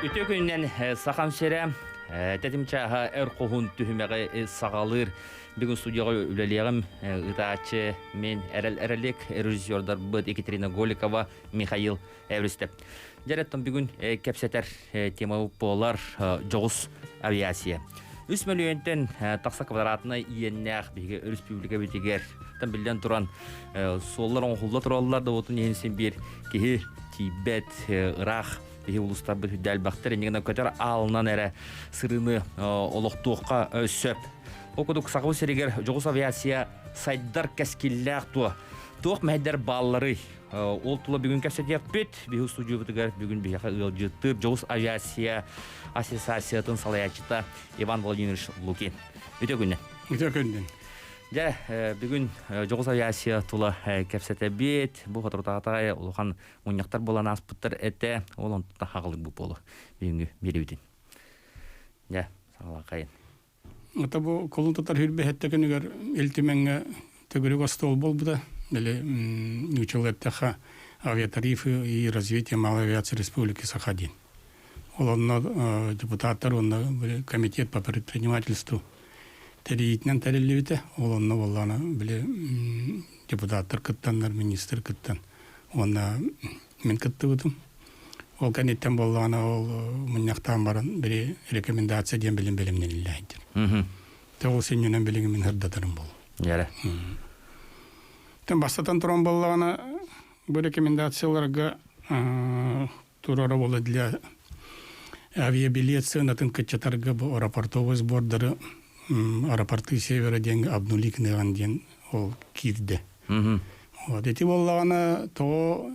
Үтүө күнүнэн Сахам сирэ тэтим чааһа эр хоһун түһүмэҕи саҕалыыр. Бүгүн студияҕа үлэлиэҕим ыытааччы мин Эрэл Эрэлик, режиссердарбыт Екатерина Голикова, Михаил Эвристеп. Дьэрэттэн бүгүн кэпсэтэр тема буолар дьоҕус авиация. Үс мөлүйүөнтэн тахса квадратнай иэннээх биһиги өрөспүүбүлүкэбитигэр тан биллэн туран суоллар оҥоһулла тураллар да отун иһин син биир киһи тиийбэт ыраах биһи улуустарбыт үрдэ элбэхтэр иннигинэ көтөр аалынан эрэ сырыыны олохтуохха сөп. Ол курдук Саха сиригэр дьоҕус авиация сайдар кэскиллээх туо туох мэһэйдэр баалларый? Ол тула бүгүн кэпсэтиэхпит. Биһи устудьуйабытыгар бүгүн биһиэхэ ыалдьыттыыр дьоҕус авиация ассоциациятын салайааччыта Иван Владимирович Лукин. Үтүө күннэн. Үтүө күннэн. Дьэ, бүгүн дьоҕус авиация тула кэпсэтэбит. Бу соторутааҕы улахан мунньахтар буолан ааспыттар этэ. Ол онтон хаҕылык буолу бүгүҥҥү биэрэбитин. Дьэ, саҕалаахайын. Ата бу кулун тутар хүрбэһэттэ күнүгэр Ил Түмэҥҥэ төгүрүк остуол буолбута. Били нууччалыы эттэххэ авиатарифы и развитие малой авиации Республики Саха диэн. Ол онно депутаттар уонна комитет по предпринимательству тэрийиитинэн тэриллибитэ. Ол онно буоллаҕына били депутаттар кыттаннар, министр кыттан уонна мин кыттыбытым. Ол кэнниттэн буоллаҕына ол мунньахтаан баран били рекомендация диэн билим бэлэмнэниллээйдир. Те ол синньэнэн билигин мин сырдатарым болу. Яра. Тэн бастатан туран буоллаҕына бу рекомендацияларга турара буола для авиабилет сыанатын кыччатарга бу аэропортовый сбордары аэропорты севера диэн обнули кыныган диэн ол киирдэ. Вот ити буоллаҕына тоҕо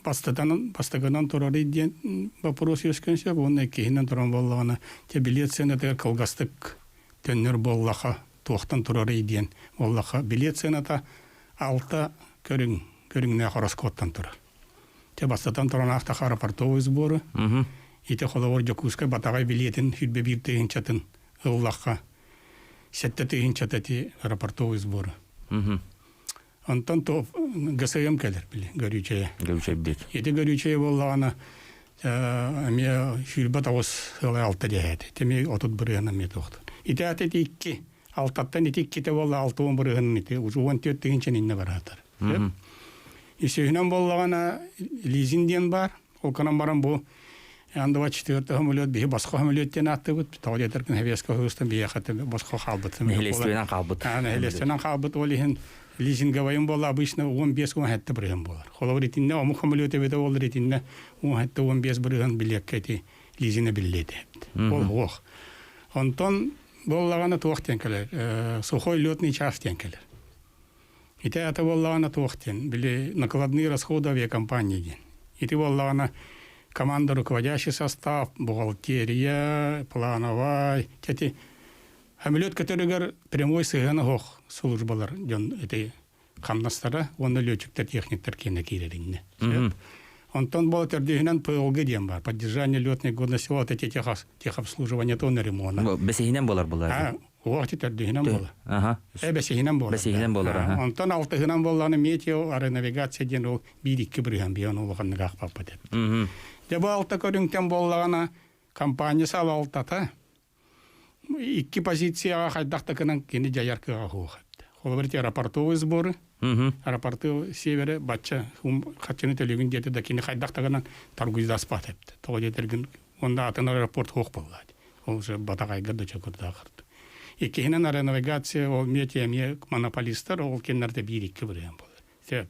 бастатан бастакынан турарый диэн вопрос үөскүөн сөп уонна иккиһинэн туран буоллаҕына те билет сыанатыгар кылгастык төннөр буоллаха туохтан турарый диэн буоллаха билет сыаната алта көрүҥ көрүҥнээх ороскуоттан турар. Те бастатан туран аахтаха аэропортовый сборы ити холобур Дьокуускай Батаҕай билиэтин хүрбэ биир тыһыынчатын ыллахха сэттэ тыһыынчата ити аэропортовый сборы. Онтон то ГСМ кэлэр били горючее. Горючайбит. Ити горючее буоллаҕына эмиэ 29 сылы алта диэһэти. Теми 30 бырыһын эмиэ туохтун. Ити аты ити икки алтаттан ити икките буолла 60 бырыһын ити уже 14 тыһыынча иннэ бараатар. Үсүһүнэн буоллаҕына лизинг диэн бар. Ол гынан баран бу Ан-24 самолет биһи босхо самолет диэн ааттыыбыт. Тоҕо диэтэргин Хевеска Хыыстан биһиэхэ босхо хаалбыт. Нэһилиэстибэнэн хаалбыт. Нэһилиэстибэнэн хаалбыт. Ол иһин лизинговайым буолла обычно 15-17 бырыһын буолар. Холобур итиннэ омук самолет эбитэ буоллар итиннэ 17-15 бырыһын билиэккэ ити лизинэ биллиэ этэ. Ол суох. Онтон буоллаҕына туох диэн кэлэр? Сухой летный час диэн кэлэр. Ити ата буоллаҕына туох диэн, били накладные расходы авиакомпании диэн. Ити буоллаҕына команда руководящий состав, бухгалтерия, плановай, эти самолет көтөрүгэр прямой сыһыана суох службалар дьон ити хамнастара уонна летчиктэр, техниктэр киэнэ киирэриннэ. Онтон буола төрдүһүнэн ПЛГ диэн бар, поддержание летной годности, вот эти техобслуживание тон ремонта. Бэсиһинэн болар булар. Уох төрдүһүнэн буолар. Аха. Э бэсиһинэн буолар. Бэсиһинэн буолар. Аха. Онтон алтыһынан буоллаҕына метео аэронавигация диэн ол биир-икки бырыһан бион улаханнык аахпаппыт эбит. Дьэ бу алта көрүҥтэн буоллаҕына компания салалтата икки позицияҕа хайдах да гынан кини дьайар кыаҕа суох эбит. Холобур ити аэропортовые сборы, аэропорты севере бачча хаччыны төлүүгүн диэтэ да кини хайдах да гынан торгуйдаспат эбит. Тоҕо диэтэргин онно атын аэропорт суох буолла. Ол же Батаҕайга да Чокурдаахар. Иккиһинэн аэронавигация ол метео эмиэ монополистар, ол кинилэрдэ биир-икки бырыһыан буолар. Сөп.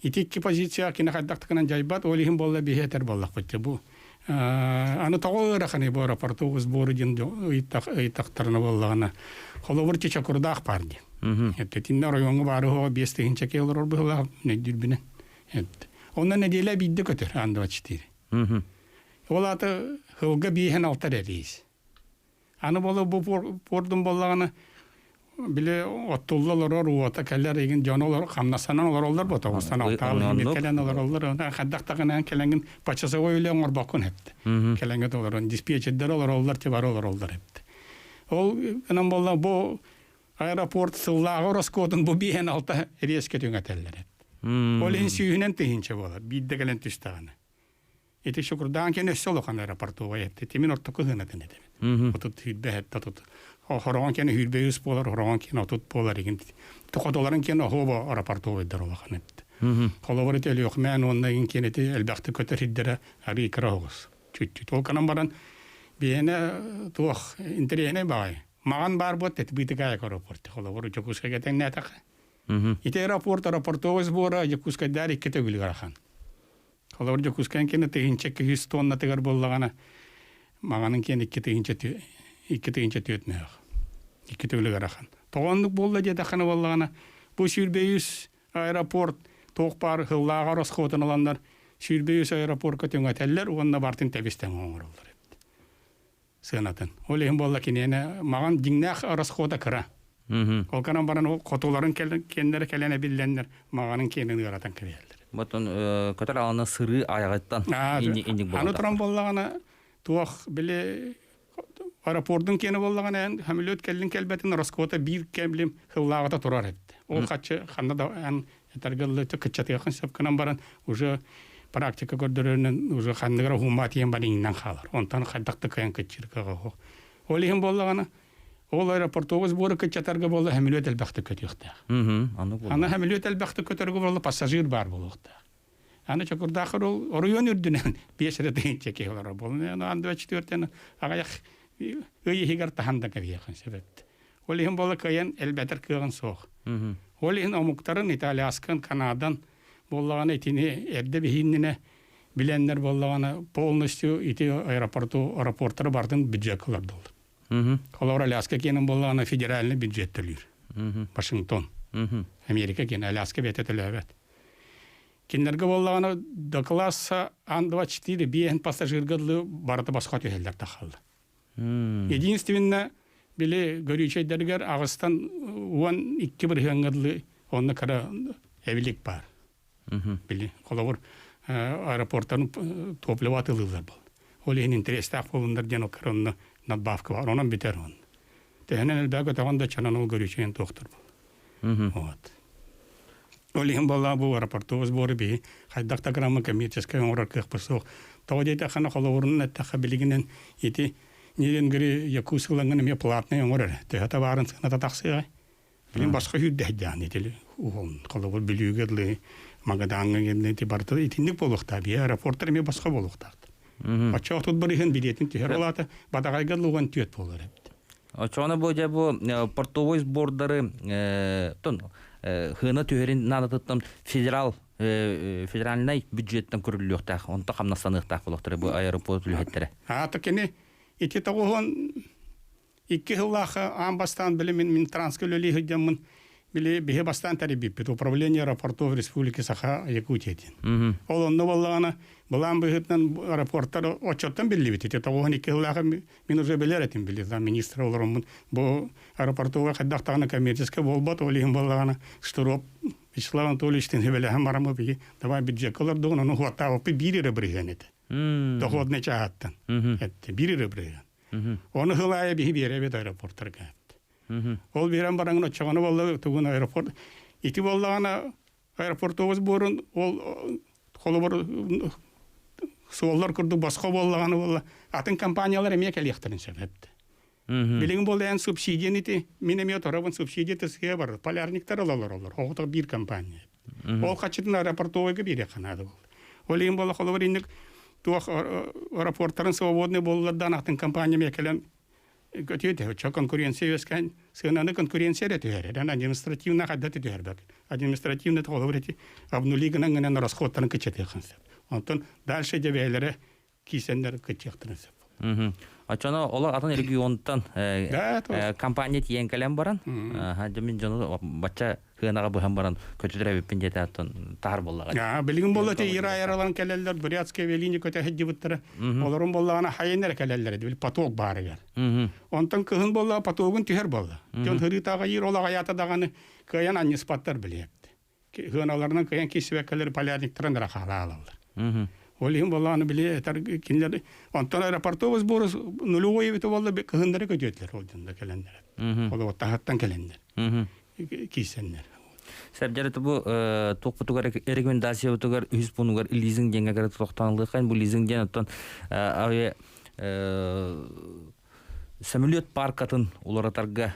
Ити икки позицияҕа кини хайдахтыкынан дьайбат, ол иһин буолла биһи этэр буоллахпыт. Бу аны тоҕо ыараханый бу аэропорту сбору диэн ыйыттахтарына буоллаҕына холобур Чокурдаах баар диэн. Итиннэ оройуоҥҥа баары оһоҕо 5 тыһыынча киһи олорор быһыылаах өйдүүрбүнэн. Онно нэдиэлэ биирдэ көтөр Ан-24. Ол аата сылга биэһин алта рейс. Аны буола бу пуордун буоллаҕына били оттулла олорор уота кэлэр игин дьон олор хамнасанан олороллор бу тоҕустан алтаал иһин кэлэн олороллор хайдах даҕаны кэлэҥин почасовой үлэ оҥорбоккун эпт кэлэҥҥэ олорон диспетчердэр олороллор тибары олороллор эпт ол гынан буолла бу аэропорт сыллааҕы ороскуотун бу биэһин алта рейскэ түҥэтэллэр эпт ол иһин сүүһүнэн тыһыынча буолар биирдэ кэлэн түстэҕинэ. Ити Чокурдаан киэн өссө улахан аэропортовай этэ. Тимин ортоку ыһыынатын этэ. 30 сүүрбэ сэттэ 30. Хороҕон киэн 23 буолар, хороҕон киэн 30 буолар игин. Хотоларын киэн оһуоба аэропортовайдар улахан эбит. Холобур ити Өлүөхүмээн уонна игин киэн ити элбэхтик көтөр сирдэрэ арыы кыра оҕус. Чүт-чүт. Ол канан баран биһиэнэ туох интэриэһинэй баҕайы. Маҕан баар буот эти быытыкаайык аэропорт. Холобур Дьокуускайга тэҥнээтэххэ. Ити аэропорт аэропортовой сбора Дьокуускайдаар икки төгүл ыарахан. Холобур, Дьокуускайын киэнэ 1200 тоннатыгар буоллаҕына, Маҕанын киэнэ 2400 мөөх. Икки төгүл ыарахан. Тоҕо оннук буолла диэтэххинэ буоллаҕына, бу 23 аэропорт туох баар сыллааҕы ороскуотун ыланнар 23 аэропорка түҥэтэллэр уонна бартын тэбис-тэҥ оҥороллор эбит сыанатын. Ол иһин буолла киниэнэ маҕан дьиҥнээх расхода кыра. Ол гынан баран ол хотуларын киэннэрэ кэлэн эбиллэннэр маҕанын киэнин ыаратан кэбиһэллэр. Ботон көтөр аалына сырыы айаҕыттан инник Аны туран буоллаҕына туох били аэропордун киэнэ буоллаҕына эн самолет кэллин кэлбэтин расхода биир кэмлим сыллааҕыта турар эбит. Ол хаччы ханна да эн этэргэ дылы кыччатыаххын сөп гынан баран уже практика көрдөрөрүнэн уже ханныгар уһуммаа тиийэн баран иҥнэн хаалар. Онтон хайдах да кыайан кыччыыр кыаҕа суох. Ол иһин буоллаҕына ол аэропортовый сборы кыччатарга буолла самолет элбэхтик көтүөхтээх. Аны самолет элбэхтик көтөргө буолла пассажир баар буолуохтаах. Аны Чокурдаахыр ол оройуон үрдүнэн биэс эрэ тыһыынча киһи олорор буолан аны 24 аҕыйах ый иһигэр таһан да кэбиһиэххин сөп эбит. Ол иһин буола кыайан элбэтэр кыаҕын суох. Ол иһин омуктарын Италияскын, Канадан буоллаҕына итини эрдэ биһииннинэ билэннэр буоллаҕына полностью ити аэропорту аэропорттары бартын бюджет ылардылар. Холобур Аляска киэнин буоллаҕына федеральный бюджет төлүүр. Вашингтон. Америка киэнэ Аляска бэйэтэ төлөөбөт. Кинилэргэ буоллаҕына до класса Ан-24 биэһин пассажирга дылы барыта босхо түһэллэр тахаллар. Единственно, били горючайдарыгар аҕыстан 12 бырыһыаҥҥа дылы онно кыра эбилик баар. Били холобур аэропорттарын топливо атыылыыллар был. Ол иһин интэриэстээх буолуннар диэн ол онно надбавка бар. Онон бүтэр он. Төһөнөн элбэҕи көтөҕөн да чанан ол горючайын туохтар был. Вот. Ол иһин буолла бу аэропортовый сборы биһи хайдах да грамма коммерческай оҥорор кыахпыт суох. Тоҕо диэтэххинэ холобурунан эттэххэ билигинэн ити Нерюнгри Якутск ылаҥҥын эмиэ платный оҥорор. Төһө табаарын сыаната тахсыаҕай? Билин босхо сүүрдэһдьаан итили уһун холобур Бүлүүгэ дылы Магадаҥҥа гэннэ ити барыта итинник буолуохтаах. Биһи аэропорттар эмиэ босхо буолуохтаахтар. Оччоҕо тут барыһын билиэтин түһэр олаата Бадаҕайга луган түөт буолар эбит. Оччоҕуна бу дьэ бу портовой сбордары тон хына түһэрин наадатыттан федерал федеральнай бюджеттан көрүллүөхтээх, онто хамнастаныахтаах буолуохтара бу аэропорт үлэһиттэрэ. Аата кини ити 92 сыллаах аан бастаан били мин Минтранска үлэлии сылдьаммын били биһи бастаан тэрийбиппит управление аэропортов Республики Саха Якутия диэн. Ол онно буоллаҕына былаан быһыытынан аэропорттар отчуоттан биллибит. Ити 92 сыллаах мин уже билэр этим били там министр олороммун бу аэропортуга хайдах даҕаны коммерческай буолбат ол иһин буоллаҕына Штыров Вячеслав Анатольевичтыын сүбэлэһэн бараммыт биһи давай бюджекка олордугун ону хуоттаабыппыт биир эрэ бырыһыан этэ. Доходный чааһаттан этте биир эрэ бырыһыан. Ону сыл аайы биһи биэрэбит аэропорттарга. Ол биэрэн бараҥын оччоҕуна буолла тугун аэропорт ити буоллаҕына аэропортовый сборун ол холобур суоллар курдук босхо буоллаҕына буолла атын компаниялар эмиэ кэлиэхтэрин сөп эбит. Билигин буолла эн субсидияны ити мин эмиэ оторобун субсидия тысыа бар полярниктар ылалар олор оҕото биир компания. Ол хаччытын аэропортовойга биэриэххэ наада буолла. Ол иһин буолла холобур инник туох аэропорттарын свободный буоллардаан атын компания эмиэ кэлэн көтүөтэ оччо конкуренция үөскээн сыананы конкуренция эрэ түһэрэр административно хайда түһэрбэт административно холобур эти обнули гынан гынан расходтарын кыччатыаххын сөп онтон дальше дьэ бэйэлэрэ киисэннэр кыччыахтарын сөп. Оччоно олор атын регионтан компания тиийэн кэлэн баран, мин дьону бачча хыанаҕа быһан баран көтүтэр эбиппин диэтэ оттон таһар буоллаҕа. Билигин буолла ти ира-айаралан кэлэллэр, Бурятская авиалиния көтө сылдьыбыттара. Олорун буоллаҕына хайын эрэ кэлэллэр били поток баарыгар. Онтон кыһын буолла потогун түһэр буолла. Дьон хырыытааҕа иир ол аҕайаата даҕаны кыайан анньыспаттар билиэпт. Хыаналарынан кыайан киирсибэккэлэр полярниктарын эрэ хаалаалаллар. Ол иһин буоллаҕына били этэр кинилэр онтон аэропортовый сбор нулевой эбитэ буолла кыһыннары көтүөтүлэр ол дьонно кэлэннэр. Ол таһыттан кэлэннэр. Киирсэннэр. Сәбдәре бу туохпутугар рекомендациябытыгар үһүс пунугар лизинг диэҥҥэ кэрэ тохтоон бу лизинг диэн оттон авиа самолет паркатын уларытарга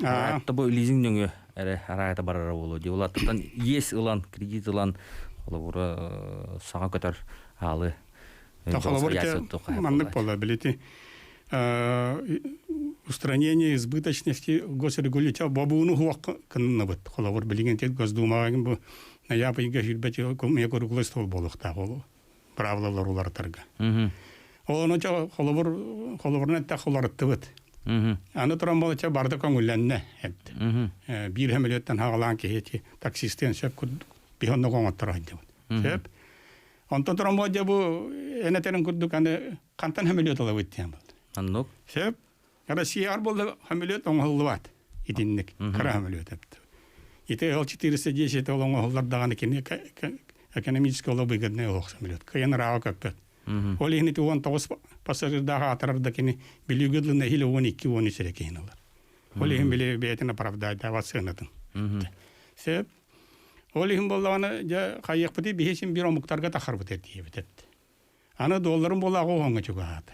бу лизинг нөҥүө эрэ араайата барара буолуо дии. Улаттан иэс ылан, кредит ылан, холобура саҥа көтөр аалы Холобур, маннык буолла, билити устранение избыточности госрегулятив бобууну хуох кынныбыт. Холобур, билигин тет Госдумаҕа бу ноябрьга хүрбэт круглый стол буолуохтаах ол правилалар уларытарга. Ону холобур холобурун этте уларыттыбыт. Аны туран болча барды көҥүллэннэ эбит. Биир хөмөлөттөн хагалаан киһи таксистын сөп бихонно оҥоттор сылдьабыт. Сөп. Онтон туран болдьа бу энетерин курдук аны хантан хөмөлөт алабыт диэн болду. Аннук. Сөп. Россияҕар болла хөмөлөт оҥоһуллубат. Итинник кыра хөмөлөт эбит. Ити Л-410 ол оҥоһуллар даҕаны кини экономический олох выгодный олох самолет. Кыйан ырааҕа көппөт. Ол иһин ити 19 пассажирдаах аатырар да кини Бүлүүгэ дылы нэһиилэ 12-13 эрэ киһини ылар. Ол иһин били бэйэтин оправдайдаабат сыанатын. Сөп. Ол иһин буоллаҕына дьэ хайыахпытый биһи син биир омуктарга тахарбыт этиэбит эт. Аны долларын буолааҕы оһоҥҥо чугаһаата.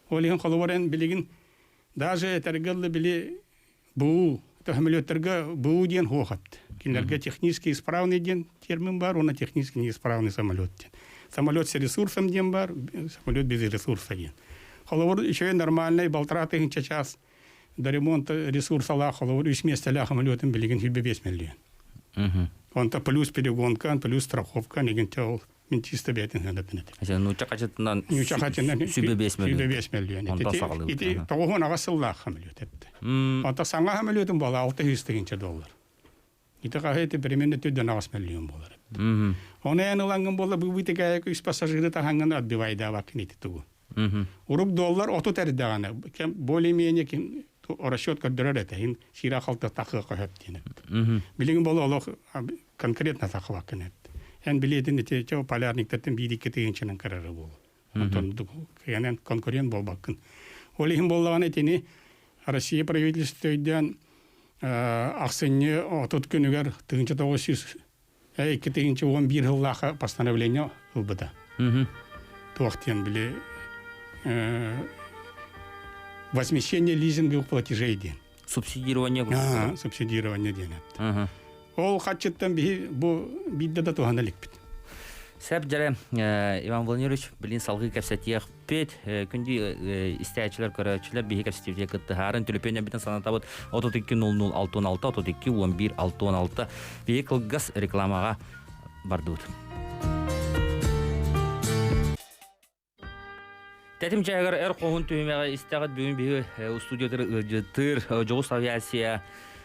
Ол иһин холобур эн билигин даже этэргэ дылы били БУ самолеттарга БУ диэн хуохат. Кинилэргэ технически исправный диэн термин бар, уонна технически неисправный самолет диэн. Самолет с ресурсом диэн бар, самолет без ресурса диэн. Холобур, еще нормальный балтараа тыһыынча час до ремонта ресурсалаах холобур үс миэстэлээх самолетын билигин 25 миллион. Онто плюс перегонка, плюс страховка, нэгин ол мин чисто бэйэтин сыанатын этим. Нуучча хачытынан Нуучча хачытынан 105 миллион. 105 миллион. Ити 98 сыллаах самолет этти. Онто саҥа самолетун буола 600 тыһыынча доллар. Ити хаһы ити примерно 4,8 миллион буолар. Оны эн ылангын буола быбытыга үс пассажиры таһангын отбивайдаабаккын ити тугу. Урук доллар отут эрдэҕинэ более-менее ким расчет көрдөрөр этэ. Ин сира халта тахыа хөп диэн. Билигин буола олох конкретно тахыбаккын эт. Эн билиэтин ити полярниктартан биир икки тыһыынчанан карары буолу. Онтон кыянан конкурент буолбаккын. Ол иһин буоллаҕына итини Россия правительство өйдөөн ахсынньы 30 күнүгэр 1902 2011 сыллаахха постановление ылбыта. Туох диэн били возмещение лизинговых платежей диэн. Субсидирование. Субсидирование диэн. Ол хаччыттан биһи бу биирдэ да туһана иликпит. Сәп дьэрэ Иван Владимирович билин салгыы кэпсэтиэхпит. Күндү истээччилэр, көрөөччүлэр биһи кэпсэтиибитигэр кыттыһаарын төлөпүөннэрбитин санатабыт 32 00 66 32 11 66 биһи кылгас рекламаҕа бардыбыт. Тэтим чаһыгар эр хоһун түһүмэҕи истэҕит бүгүн биһи студиятыр ыалдьыттыыр дьоҕус авиация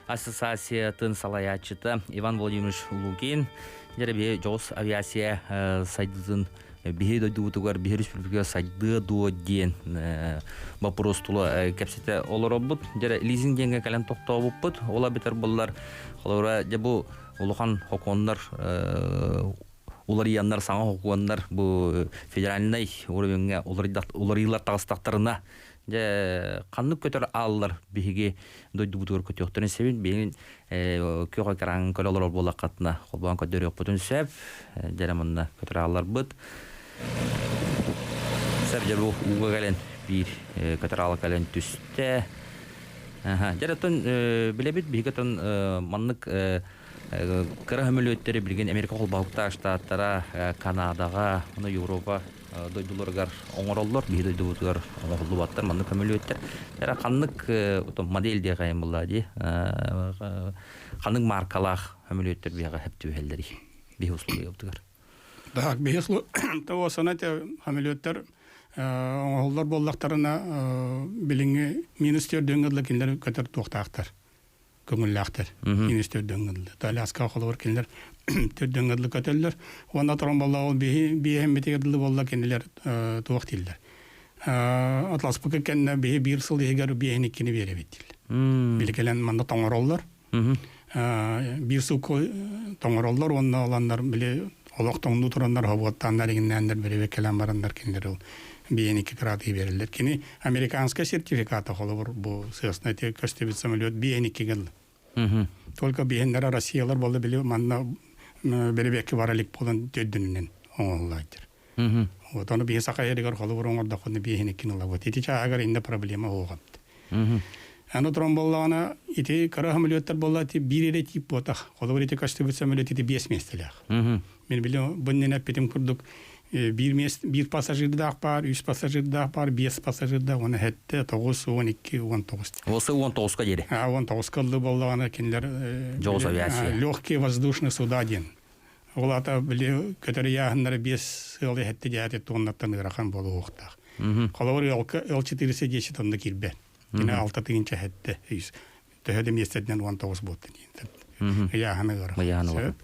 ассоциациятын салайааччыта Иван Владимирович Лукин. Дьэрэ биһи дьоҕус авиация сайдыытын биһи дойдубутугар биһи республикаҕа сайдыа дуо диэн боппуруос тула кэпсэтэ олоробут. Дьэрэ лизинг диэҥҥэ кэлэн тохтообуппут. Ол эбэтэр буллар холобура дьэ бу улахан хокуоннар уларыйаннар саҥа хокуоннар бу федеральнай уровеҥҥа уларыйыылар таҕыстахтарына дьэ ханнык көтөр ааллар биһиги дойдубутугар көтүөхтэрин сөбүн билигин күөх экран көрө олорор буоллаххытына холбоон көрдөрүөхпүтүн сөп дьэрэ манна көтөр аалларбыт сөп дьэ бу ууга кэлэн биир көтөр аала кэлэн түстэ дьэ оттон билэбит биһиги оттон маннык Кыра сөмөлүөттэри билигин Америка Холбоһуктаах Штаттара, Канадаҕа, уонна Европа дойдуларыгар оҥороллор, биһи дойдубутугар оҥоһуллубаттар маннык сөмөлүөттэр. Эрэ ханнык модель диэхайын булла дии, ханнык маркалаах сөмөлүөттэр биһиэхэ сөп түбэһэллэрий биһи условиябытыгар? Так, биһи того санате сөмөлүөттэр оҥоһуллар буоллахтарына билиҥҥи минус төрдүҥҥэ дылы кинилэр көтөр туохтаахтар. көҥүллээхтэр. Минус төрдөҥ ыдылы. Аляскаҕа холобур кинилэр төрдөҥ ыдылы көтөллөр. Уонна туран буолла ол биһи биэһэммитигэр дылы буолла кинилэр туох дииллэр. Атласпыкы кэннэ биһи биир сыл иһигэр биэһин иккини биэрэбит дииллэр. Били кэлэн манна тоҥороллор. Биир сыл тоҥороллор уонна оланнар били олох тоҥнуу тураннар хобуоттааннар иҥиннээннэр били кэлэн бараннар кинилэр ол биэһин икки кыраатыы биэрэллэр. Кини американскай сертификата холобур бу сыасна көстүбүт самолет биэһин икки гылла. Только биһиннere Россиялар болла били манна бэрибиэкки бара илик буолан төрдүнүнэн оҥоһуллааччыр. Вот ону биһи саха эригэр холобур оҥордоххуна биэһин иккин ылабыт. Ити чааһыгар иннэ проблема оҕамт. Аны туран буоллаҕына ити кыра самолеттар буолла ити биир эрэ тип буотах. Холобур ити көстүбүт самолет ити биэс миэстэлээх. Мин били бу иннинэ эппитим курдук биир миэс биир пассажирдаах баар, үс пассажирдаах баар, биэс пассажирдаах, уонна сэттэ, тоҕус, 12, 19. Осы 19-ка диэри. А 19-ка ыллыы буоллаҕына кинилэр Дьоҕус авиация. Легкие воздушные суда диэн. Ол аата били көтөр ыйааһыннара биэс сыал иһэтти дьээти туоннаттан ыарахан буолуохтаах. Холобур Л-410 тонна киирбэт. Кини алта тыһыынча сэттэ үс. Төһө да миэстэтинэн 19 буолтун диэн. Ыйааһыны ыарахан.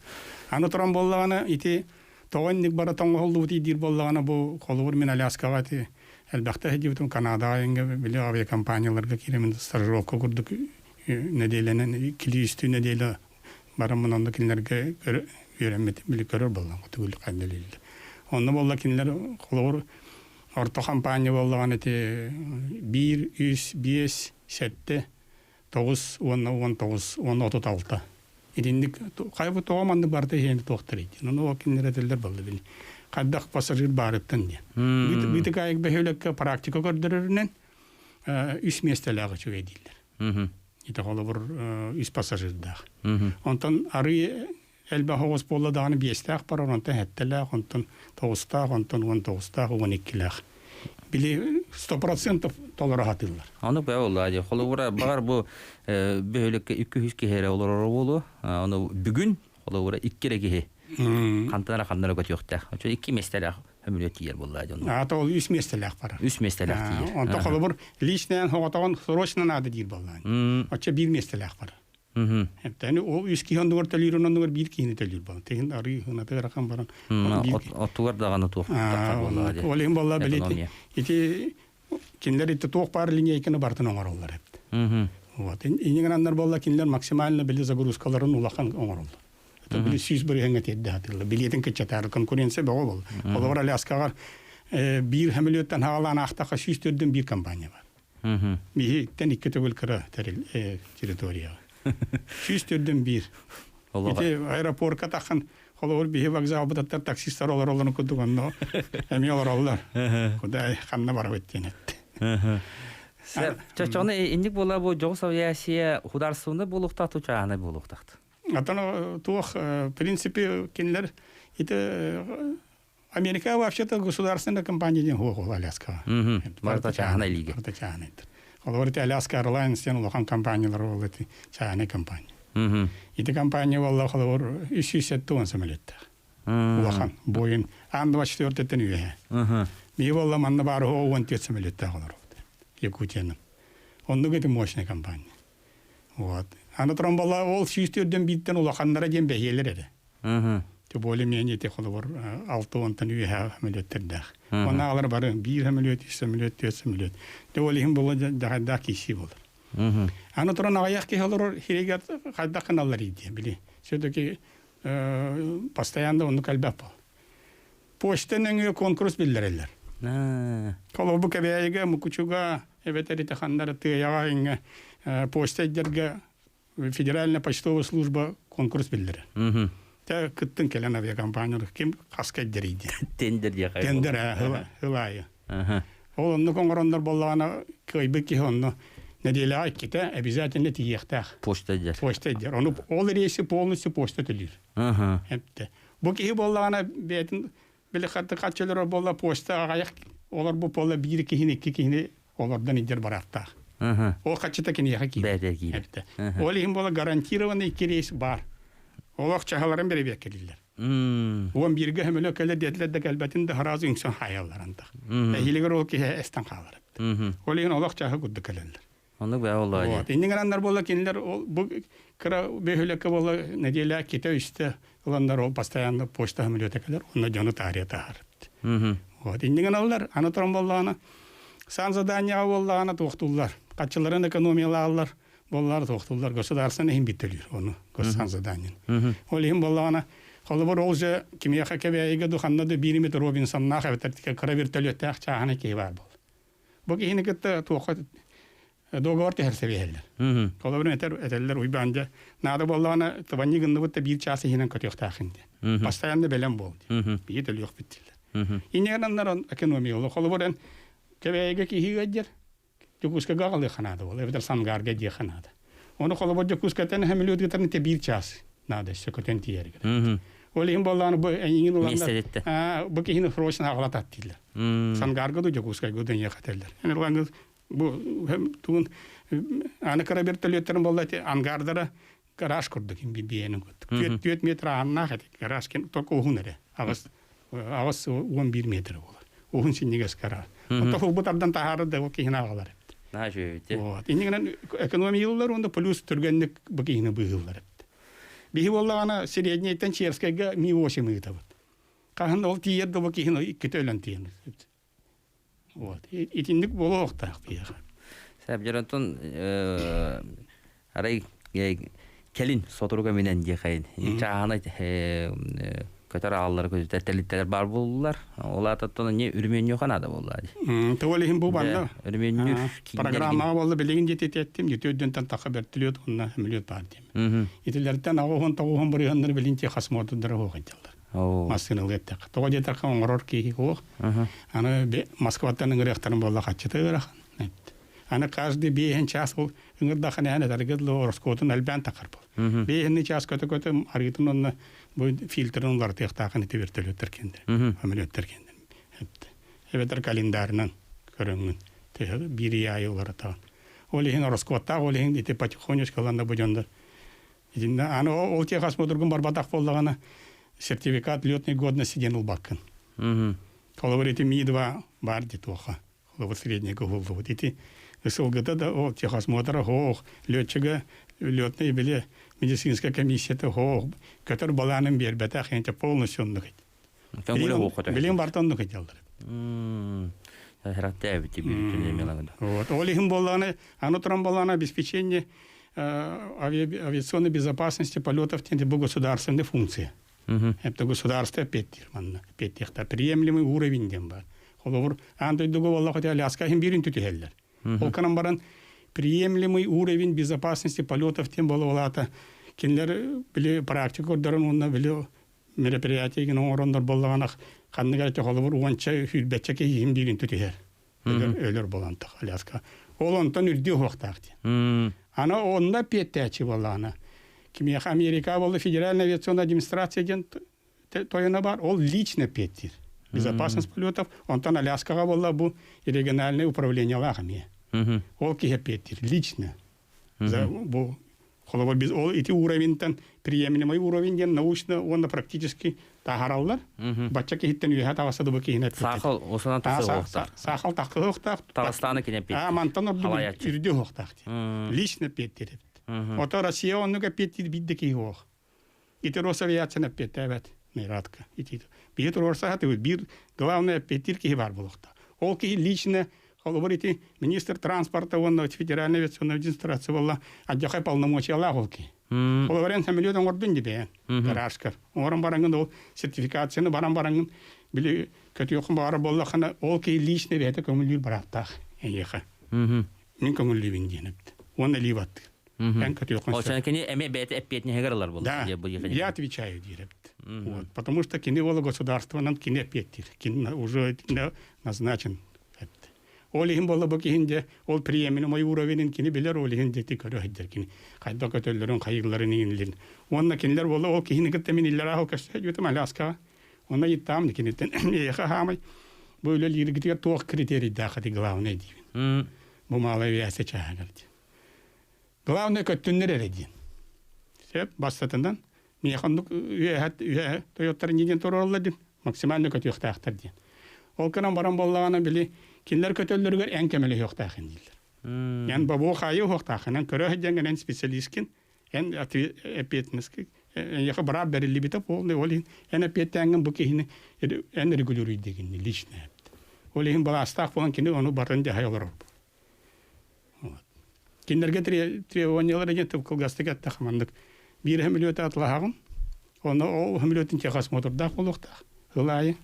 Аны туран буоллаҕына ити тоҕо инник бара тоҥоһуллубут диир буоллаҕына бу холобур мин Аляскаҕа ити элбэхтэ сылдьыбытым Канадаҕа иҥҥэ били авиакомпанияларга киирэмин стажировка курдук нэдиэлэнэн килиистүү нэдиэлэ бараммын онно кинилэргэ үөрэммит били көрөр буоллам төгүл хайдалыыллар. Онно буолла кинилэр холобур орто хампаанньа буоллаҕына ити биир, үс, биэс, сэттэ, тоҕус уонна 19 уонна 36. Итинник хайбы тоҕо маннык барыта иһиэни туохтар диэн. Ону ол кинилэр этэллэр буолла били. Хайдах пассажир баарыттан диэн. Быытыкаайык бөһүөлэккэ практика көрдөрөрүнэн үс миэстэлээх үчүгэй дииллэр. Ити холобур үс пассажирдаах. Онтон арыы элбэх оҕус буолла даҕаны биэстээх барар, онтон сэттэлээх, онтон тоҕустаах, онтон 19-таах, 12-лээх. Били 100% толоро сатыыллар. Ону бэ олла дии. Холобура баҕар бу бөһүөлэккэ 200 киһи эрэ олорор буолуо. Ону бүгүн холобура икки эрэ киһи хантан эрэ ханна эрэ көтүөхтээх. Очо икки миэстэлээх өмүлүө тиийэр буолла дьон. Аата ол үс миэстэлээх барар. Үс миэстэлээх тиийэр. Онто холобур личнээн хоҕотоҕун срочно надо диир буоллаан. Оччо биир миэстэлээх барар. Эптэни ол үс киһи оннугар төлүүр оннугар биир киһини төлүүр буолан. Тиһин арыы хынатыгар ахан баран. Оттугар даҕаны туох буолла дии. Ол иһин буолла били ити кинилэр ити туох баар линейканы барытын оҥороллор эбит. Вот. Иннигинаннар буолла кинилэр максимально били загрузкаларын улахан оҥороллор. Это били 100 бырыһыҥҥа тиэрдэ сатыыллар. Билиэтин кыччатаары конкуренция бөҕө буолла. Холобур Аляскаҕар биир самолеттан хаалаан аахтахха 104 биир компания бар. Биһиттэн икки төгүл кыра тэрил территорияҕа. 104 биир. Ити аэропорка таххан холобур биһи вокзалбытыттар таксистар олороллорун курдук онно эмиэ олороллор. Кудай ханна барабыт диэн этти. Чочону инник буола бу дьоҕус авиация худаарсыбында буолуохтаах чааһынай буолуохтаах. Атан туох в принципе кинилэр ити Америка вообще-то государственная компания диэн хуох Аляскаҕа. Барыта чааһынай лига. Барыта чааһынайдар. Холобур ити Аляска Airlines диэн улахан компаниялар ол ити чааһынай компания. Ити компания буолла холобур 370 самолеттаах. Улахан Боинг Ан-24-тен үөһэ. Мии буолла манна баар 14 самолеттаах олоробут. Якутияның. Оннук ити мощный компания. Вот. Аны туран буолла ол 104-ден бииртэн улаханнара диэн бэһиэлэр эрэ. Те более-менее ити холобур алты уонтан үөһэ самолеттердээх. Онно алар бары биир самолет, үс самолет, төрт самолет. Те ол иһин буолла дьаһайдаах киирсии буолар. Аны туран аҕыйах киһи олорор сиригэр хайдах гыналлар диye били. Все-таки постоянно оннук элбэх буол. Почта нөҥүө конкурс биллэрэллэр. Холобур Кэбээйигэ, Мукучуга, эбэтэр ити ханнары Тыайаҕа иҥҥэ почта идэргэ федеральная почтовая служба конкурс биллэрэр. Тэ кыттын кэлэн авиакомпаниялар ким хаска иддэрийди. Тендер диэхэ. Тендер хылаайы. Ол оннук оҥороннор буоллаҕына кыайбыт киһи онно нэдиэлэҕэ иккитэ обязательно тиийиэхтээх. Почта идэр. Почта идэр. Ону ол рейси полностью почта төлүүр. Эпте. Бу киһи буоллаҕына бэйэтин били хатты хаччылар буолла почта аҕайах олор бу буолла биир киһини икки киһини олордон идэр бараахтаах. Ол хаччыта киниэхэ киирэр. Бэйэтэ киирэр. Эпте. Ол иһин буола гарантированный икки рейс бар. Олох чаһаларын бэрэбиэккэлииллэр. 11-гэ хөмөлө кэлэр диэтилэр да кэлбэтин да сразу үҥсэн хаайаллар антах. Эһиилигэр ол киһи эстэн хаалар. Ол иһин олох чаһы курдук кэлэллэр. Оннук бээ боллоо. Вот. Иннигераннар буолла кинилэр ол бу кыра бөһүлэккэ буолла нэдиэлэ ките үстэ ыланнар ол постоянно почта самолета кэлэр онно дьону таарыйа таһар. Вот. Иннигеналлар аны туран буоллаҕына сан заданияҕа буоллаҕына туохтууллар. Хаччыларын экономиялааллар буоллар туохтууллар государство иһин биттэлиир ону госсан заданиен. Ол иһин буоллаҕына холобур ол же кимиэхэ Кэбээйигэ ду ханна да биир эмит Робинсоннаах эбэтэр кыра вертолеттаах чааһынай киһи баар буол. Бу киһини кытта туохха Договор түһэрсэ биһэллэр. Холобур этэр этэллэр Уйбаан дьэ наада буоллаҕына тыбанньы гынныбыт да биир чаас иһинэн көтүөхтаахын диэн. Постоянно бэлэм буол диэн. Биһи төлүөхпүт дииллэр. Инньэ гынаннар экономия холобур эн Кэбээйигэ киһи ыаддьар Дьокуускайга аҕалыахха наада буол эбэтэр Сангарга диэххэ наада. Ону холобур Дьокуускайтан самолет ыытарын ите биир чаас наада өссө көтөн тиийэригэр. Ол иһин буоллаҕына бу эйигин ыланнар бу киһини срочно аҕалатат дииллэр. Сангарга да Дьокуускайга да эйиэхэ этэллэр. Эн бу тугун аны кыра вертолеттарын буолла ити ангардара гараж курдук биэни курдук. 4 метр ааннаах эти гараж только уһун эрэ. 8 8 11 метр буолар. Уһун синньигэс гараж. Онто хулбут ардан таһаарар да ол киһини аҕалар эбит. Наһаа үчүгэй Вот. Иннигинэн экономиялар уонна плюс түргэнник бу киһини быыһыыллар эбит. Биһи буоллаҕына среднейтен Черскайга Ми-8 ыытабыт. Хаһан ол тиийэр да бу киһини иккитэ өлөн тиийэн. Вот. Итинник буолуохтаах биһиэхэ. Сэп дьонтон арай кэлин сотору кэминэн диэхэйин чааһына көтөр ааллары көтүтэр тэрилтэлэр баар буоллулар. Ол аататтан эмиэ үрүмүөннүөхэ наада буолла дии. Тоҕо иһин бу банна үрүмүөннүүр программаҕа буолла билигин диэти эттим дьүтү үрдүнтэн таха вертолет уонна самолет баар диэм. Итилэртэн 89 бырыһаннар билин техосмотрдара хуохайдаллар. Массыыналыы эттэххэ. Тоҕо диэтэххэ оҥорор киһи суох. Аны Москваттан ыҥырыахтарын буолла хаччыта ыарахан. Аны каждый биэһин час ол ыҥырдаххына эн этэргэ дылы ороскуотун элбээн тахар буол. Биэһинни час көтө-көтө арыытын онно бу фильтрын уларытыахтаахын ити вертолеттар киэннэр, самолеттар киэннэр. Эбэтэр календарынан көрөҥҥүн биир ый аайы уларытаҕын. Ол иһин ороскуоттаах, ол иһин ити потихонечку ылан бу дьоннор Итиннэ аны ол техосмотргун барбатах буоллаҕына сертификат летной годности диэн ылбаккын. Холобур ити Ми-2 баар дии туоха. Холобур среднийга уһуллубут. Ити ысылгыта да ол техосмотра хоох, летчига летный били медицинская комиссията хоох, көтөр балаанын биэрбэтэх, энчэ полностью оннук ити. Билин барта оннук этэллэр. Вот. Ол иһин буоллаҕына, аны туран буоллаҕына обеспечение авиационной безопасности полетов диэн бу государственная функция. Это государство эппиэттиир манна. Эппиэттиэхтэ приемлемый уровень диэн бар. Холобур, аан дойдуга буоллах Аляска иһин биирин түтүһэллэр. Ол канан баран приемлемый уровень безопасности полетов диэн буола кинилэр били практика көрдөрөн уонна били мероприятие гин оҥороннор буоллаҕына ханнык эрэ холобур уонча сүүрбэччэ киһи иһин биирин түтүһэр. Өлөр, өлөр буолантах Аляска. Ол онтон үрдүө уһуохтаах диэн. Аны онно эппиэттээччи буоллаҕына кимиэхэ Америка буолла Федеральная авиационная администрация диэн тойоно бар, ол лично эппиэттиир. Безопасность полетов, онтон Аляскаҕа буолла бу региональное управлениелаах эмиэ. Ол киһи эппиэттиир лично. Бу холобур biz ол ити уровеньтан приемлемый уровень диэн научно уонна практически таһаараллар. Бачча киһиттэн үөһэ таҕыста да бу киһини Саахал осунан тахсыахтаах. Саахал тахсыахтаах. Таҕыстааны кини эппиэттиир. Мантан ордук үрдү уһуохтаах диэн. Лично эппиэттиир эбит. Ото Россия оннук эппиэттиир биир да киһи суох. Ити Росавиацияны эппиэттээбэт Миратка. Ити биһи туруорса сатыыбыт. Биир главный эппиэттиир киһи баар буолуохтаах. Ол киһи лично холобур ити министр транспорта уонна федеральная авиационная администрация буолла алдьархай полномочиялаах ол киһи. Холобур эн самолет оҥордун дии гаражкар. Оҥорон бараҥҥын ол сертификацияны баран бараҥҥын били көтүөххүн баҕара буоллаххына ол киһи лично бэйэтэ көҥүллүүр бырааптаах эйиэхэ. Мин көҥүллүүбүн диэн эбит. Уонна илии баттыыр. Эн көтүөххүн Ол кини эмиэ бэйэтэ эппиэтинэһигэр ылар буолла. Да, я отвечаю диир эбит. Вот, потому что кини ол государствонан кини эппиэттиир. Кини уже назначен эбит. Ол иһин буолла бу киһин де ол приемлемый уровенин кини билэр ол иһин дети көрө сылдьар кини хайдах көтөллөрүн хайыыларын иҥинлин. Уонна кинилэр буолла ол киһини кытта мин иллэрээ ол көстө дьүтүм Аляскаҕа. Онно ыйыттаам киниттэн эйиэхэ хаамай бу үлэлииргитигэр туох критерийдаах эти главное диибин. Бу малая авиация чааһыгар диэн. Главное көттүннэр эрэ диэн. Сөп, бастатынан миэхэ оннук үөһэ үөһэ тойоттор инньэ диэн туруораллар диэн максимально көтүөхтээхтэр диэн. Ол гынан баран буоллаҕына били кинилэр көтөллөрүгэр эн көмөлөһүөхтээхин дииллэр. Эн бобуу хаайыы уһуохтааххын, эн көрө сылдьаҥҥын эн специалисткин, эн ответственность эйиэхэ быраап бэриллибитэ полный, ол иһин эн эппиэттээҥҥин бу киһини эн регулируйдегин лично. Ол иһин былаастаах буолан кини ону барын дьаһай олорор. Кинилэргэ требованиялар диэн кылгастык эттэххэ маннык. Биир самолеты атылаһаҕын, онно ол самолетын техосмотрдаах буолуохтаах сыл аайы.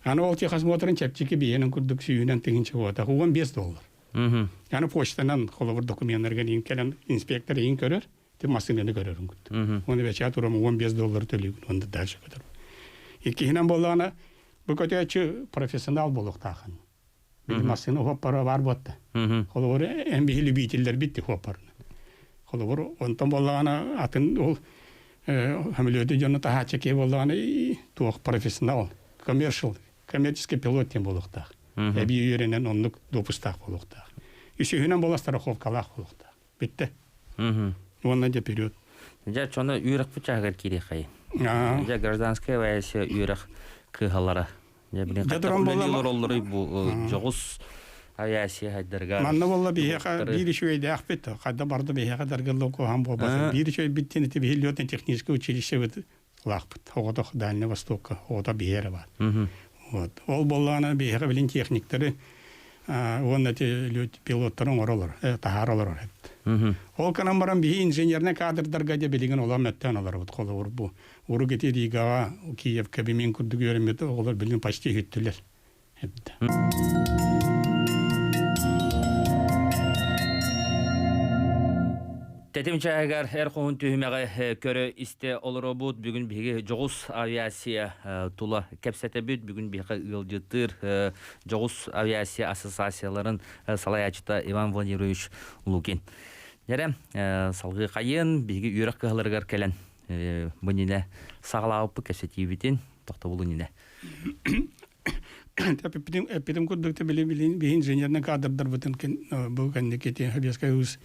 Аны ол техосмотрын чэпчэки биһиэнин курдук сүүһүнэн тыһыынча буолбатах, 15 доллар. Яны почтанан холобур документтарга иин кэлэн инспектор иин көрөр, ти массыынаны көрөрүн кут. Оны бэчэт урам 15 доллар төлүүгүн, онда дальше көтөр. Иккиһинэн буоллаҕына, бу көтөөччү профессионал буолуохтаахын. Били массыына хуоппара бар буотта. Холобур, эн биһи любителлэр битти хуоппарына. Холобур, онтон буоллаҕына атын ол самолеты дьону таһааччы киһи буоллаҕына туох профессионал, commercial, коммерческий пилот диэн буолуохтаах. Эбии үөрэнэн оннук допустаах буолуохтаах. Үсүһүнэн буола страховкалаах буолуохтаах. Бүттэ. Уонна дьэ период. Дьэ, чону үөрэх чааһыгар киириэхэй. Дьэ, гражданская авиация үөрэх кыһалара. Дьэ, билин олороллоруй бу дьоҕус авиация хайдарга. Манна болла биһиэхэ биир үчүгэйдээхпит, хайда барда биһиэхэ даргылла куһаҕан буолбата. Биир үчүгэйбит ити биһи летно-техническое училище лаахпыт. Оҕото Дальний Востокка оҕото биһиэрэ бар. Вот. Ол боллаана биһиэхэ билин техниктэри уонна эти пилоттары оҥоролор, таһаар олорор эбит. Ол канан баран биһи инженерный кадрдарга де билигин олом өттөн олоробут холобур бу. Урук ити Ригаҕа, Киевка бимин курдук үөрэммит оҕолор билин почти үһүттүлэр. Эбит. Тэтим чааһыгар эр хоһун түһүмэҕи көрө истэ олоробут. Бүгүн биһиги дьоҕус авиация тула кэпсэтэбит. Бүгүн биһиэхэ ыалдьыттыыр дьоҕус авиация ассоциацияларын салайааччыта Иван Владимирович Лукин. Дьэрэ, салгыы хайын биһиги үөрэх кыһаларыгар кэлэн бу иннинэ саҕалаабыппыт кэпсэтиибитин тохтобул иннинэ. Эппитим курдук били биһи инженерный кадрдарбытын бу кэнники Советскай Союз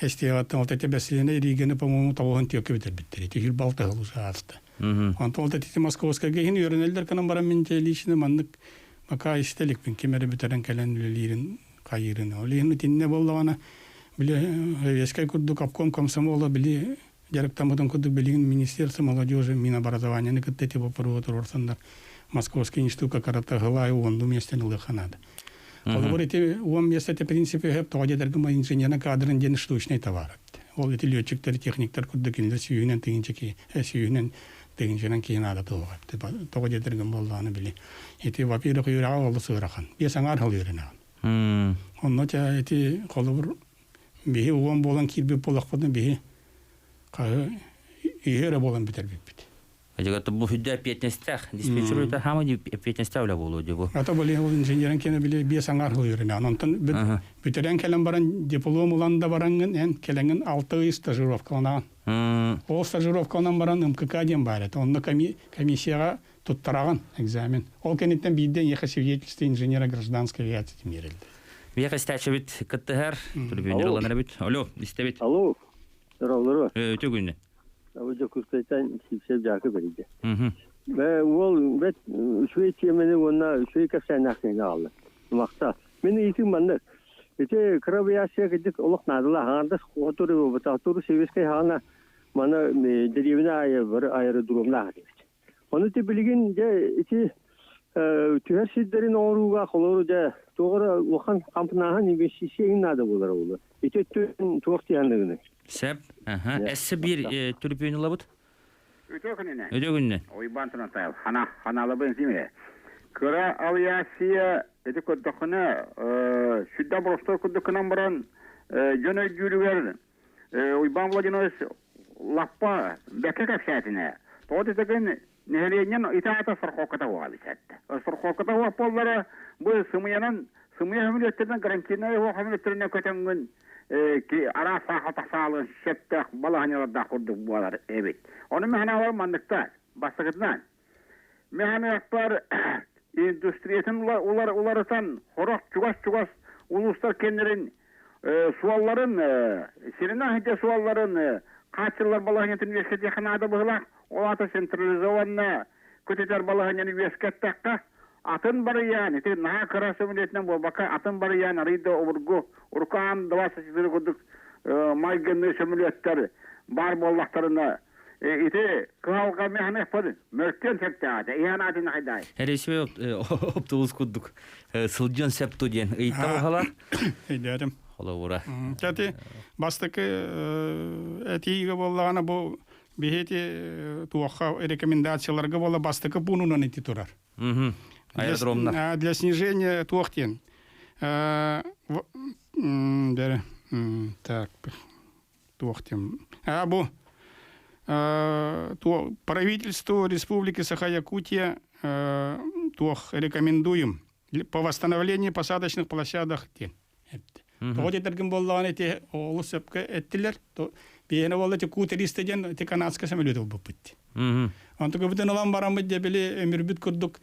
эстиэҕиттэн ол тете бэсилиэнэ Риганы по-моему тоҕуһун түөккэ бүтэрбиттэр ити хүр балта сыл ааста. Онтон ол тете Московскайга иһин үөрэнэллэр гынан баран мин лично маннык пока истэ иликпин ким эрэ бүтэрэн кэлэн үлэлиирин хайыырын. Ол иһин итиннэ буоллаҕына били Советскай курдук обком комсомола били дьарыктаммытын курдук билигин Министерство молодежи Минобразованияны кытта ити боппуруоһу туруорсаннар Московский институтка карата сыл аайы уоннуу миэстэни ылыахха наада. Холобур, ити уон миэстэ принципе сөп тоҕо диэтэргэ инженерный кадрын диэн штучный товар. Ол ити летчиктэр, техниктэр курдук кинилэр сүүһүнэн тыһыынча киһи, сүүһүнэн тыһыынчанан киһи наада туһуга. Тоҕо диэтэргэ буоллаҕына били ити во-первых үөрэҕэ олус ыарахан. Биэс аҥаар сыл үөрэнэҕин. Онно ити холобур биһи уон буолан киирбит буоллахпытына биһи хаһы үһү эрэ буолан бүтэрбиппит. Дьэ, бу сүдэ эппиэтинэстээх диспетчер үлэтэ хаама эппиэтинэстээх үлэ буолуо дии бу. Ата били ол инженерин кene били биэс аҥаар сыл үөрэнэҕин. Онтон бүтэрэн кэлэн баран диплом ылан да бараҥҥын эн кэлэҥҥин алта ый стажировкаланаҕын. Ол стажировкаланан баран МКК диэн баар этэ. Онно комиссияҕа туттараҕын экзамен. Ол кэнниттэн биирдэ эйиэхэ свидетельство инженера гражданской авиации биэрэллэр. Биэхэ истээччибит кыттыһар, түрбүүннэр ыланар эбит. Алло, истэбит. Алло, здорово. Өтө күннэ. Абы Дьокуускайтан Сипсев Дьаакы бэрийдэ. Уол бэт үчүгэй тиэмэни уонна үчүгэй кэпсээннээх киһини аҕалла. Махта. Мин ыйытыым маннык. Ити кыра авиация кырдьык олох наадалаах. Аҥардас хотуру буолбатах. Советскай хаана маны дэриэбинэ аайы бары аэродромнаах этибит. Ону ити билигин дьэ ити түһэр сирдэрин оҥорууга холобур дьэ туох эрэ улахан хампынааһын инвестиция иһин наада буолара буолуо. Ити өттүн туох дии Сөп. Аха. Эссе биир түрпүүнү ылабыт. Үтүө күнүнэн. Үтүө күнүнэн. Уйбаан Турантаев. Хана ханалабын симе. Кыра авиация ити көрдөххүнэ сүрдэ боростуой курдук гынан баран дьон өйдүүрүгэр Уйбаан Владимирович лаппа бэккэ кэпсээтинэ. Тоҕо диэтэгин нэһилиэнньэн ити аата страховката уоҕа бисэтте. Страховката уох буоллара бу сымыйанан сымыйа хөмүлүөттэринэн гарантийнай уох хөмүлүөттэринэн көтөҥҥүн араас сааха тахсаалын сөптөөх балаһанньалардаах курдук буолар эбит. Ону мин манныктар бастакытынан Механиктар индустриятын уларытан хорох чугас-чугас улуустар кэннэрин суолларын сиринэн сылдьар суолларын хааччыллар балаһыанньатын үөскэтиэххэ наада быһыылаах. Ол аата централизованно көтүтэр балаһыанньаны үөскэттэххэ атын барыйаан ити наһаа кыра сөмөлүөтүнэн буолбакка атын барыйаан арыый да обургу урукку аан 24 курдук майгынныы сөмөлүөттэр баар буоллахтарына Ити кыһалҕа механизмын мөлтүөн сөптөөҕө иһэн аатын хайдай. Эрисү оптубус курдук сылдьыан сөп ту диэн ыйта баһала. Өйдөөтүм. Холобура. Кэти бастакы этиигэ буоллаҕына бу биһити туохха рекомендацияларга буола бастакы пуунунан ити турар. Аэродромна. Для снижения туох диэн. Так, туох тем. А бу правительству Республики Саха-Якутия туох рекомендуем по восстановлению посадочных площадок диэн. Тоҕо диэтэргин буоллаҕына ити олус сөпкө эттилэр. Биһиэнэ буолла ити Ку-300 диэн ити канадскай самолет ылбыппыт. Онтук бүтүн ылан бараммыт дьэ били өмүрбүт курдук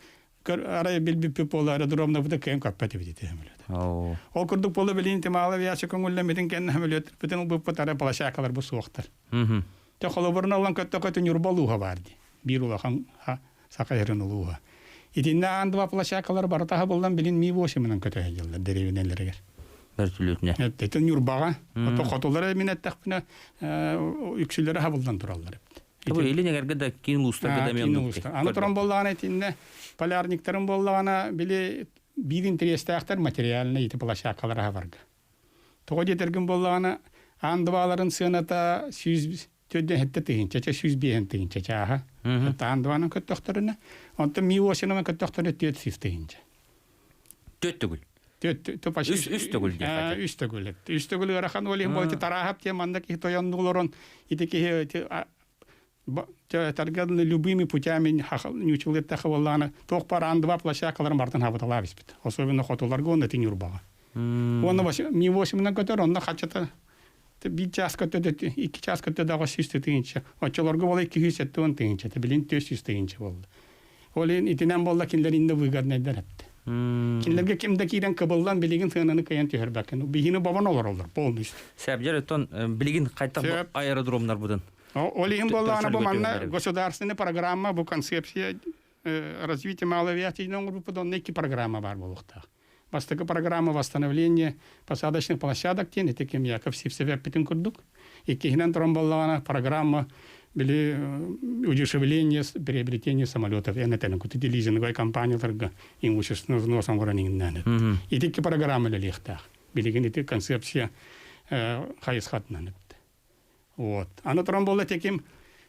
арай билбиппит буолла аэродромнабыта кыайан көппөт эбит ити самолет. Ол курдук буолла билин ити маалы авиация көҥүллэммитин кэннэ самолетпытын ылбыппыт арай площадкалар бу суохтар. Те холобурун ылан көттөххө Ньурба улууһа баар дии. Биир улахан саха сирин улууһа. Итиннэ аан два площадкалар барыта аһабыллан билин Ми-8-ынан көтө сылдьаллар дэриэбинэлэригэр. Бөртүлүтүнэ. Ити Ньурбаҕа. Ото хотулары мин эттэхпинэ үксүлэрэ аһабыллан тураллар эбит. Бу илин эҥэргэ да киин улуустарга да киин улуустар. Аны туран буоллаҕына итиннэ полярниктарын буоллаҕына били биир интэриэстээхтэр материальнай ити площадкалар аһабарга. Тоҕо диэтэргин буоллаҕына аан дыбааларын сыаната 147 тыһыынча, 105 тыһыынча чааһа. Аан дыбаанан көттөхтөрүнэ, онтон Ми-8 көттөхтөрүнэ 400 тыһыынча. Түөрт төгүл. Үс үс төгүл диэххэ. Үс төгүл. Үс төгүл ыарахан ол иһин ити Тарааһап диэн манна киһи тойоннуулорон ити киһи тарган любыми путями ньуучулыттаха буоллаҕына туох баар аан два площадкаларын бартын хабыталаах испит. Особенно хотуларга уонна ити Ньурбаҕа. Уонна Ми-8-нан көтөр, онно хаччата биир чаас көтө, икки чаас көтө даҕа 100 тыһыынча. Оччолорго буола 270 тыһыынча, билин 400 тыһыынча буолла. Ол иһин итинэн буолла кинилэр иннэ выгоднайдар эпти. Кинилэргэ ким да киирэн кыбыллан билигин сыананы кыайан түһэрбэккин. Биһини бобон олороллор полностью. Сәбдер оттон билигин хайтах аэродромнар будын. Ол иһин буоллаҕына бу манна государственная программа, бу концепция развития малой авиации оҥорбуппут, онно икки программа баар буолуохтаах. Бастакы программа восстановление посадочных площадок диэн ити ким Яков Сивцев эппитин курдук. Иккиһинэн туран буоллаҕына программа били удешевление приобретение самолетов эн этэн кути лизинговай компанияларга имущественный взнос оҥорон иҥиннээн. Ити икки программа үлэлиэхтээх. Билигин ити концепция хайысхатынан эппит. Вот. Аны туран буолла теким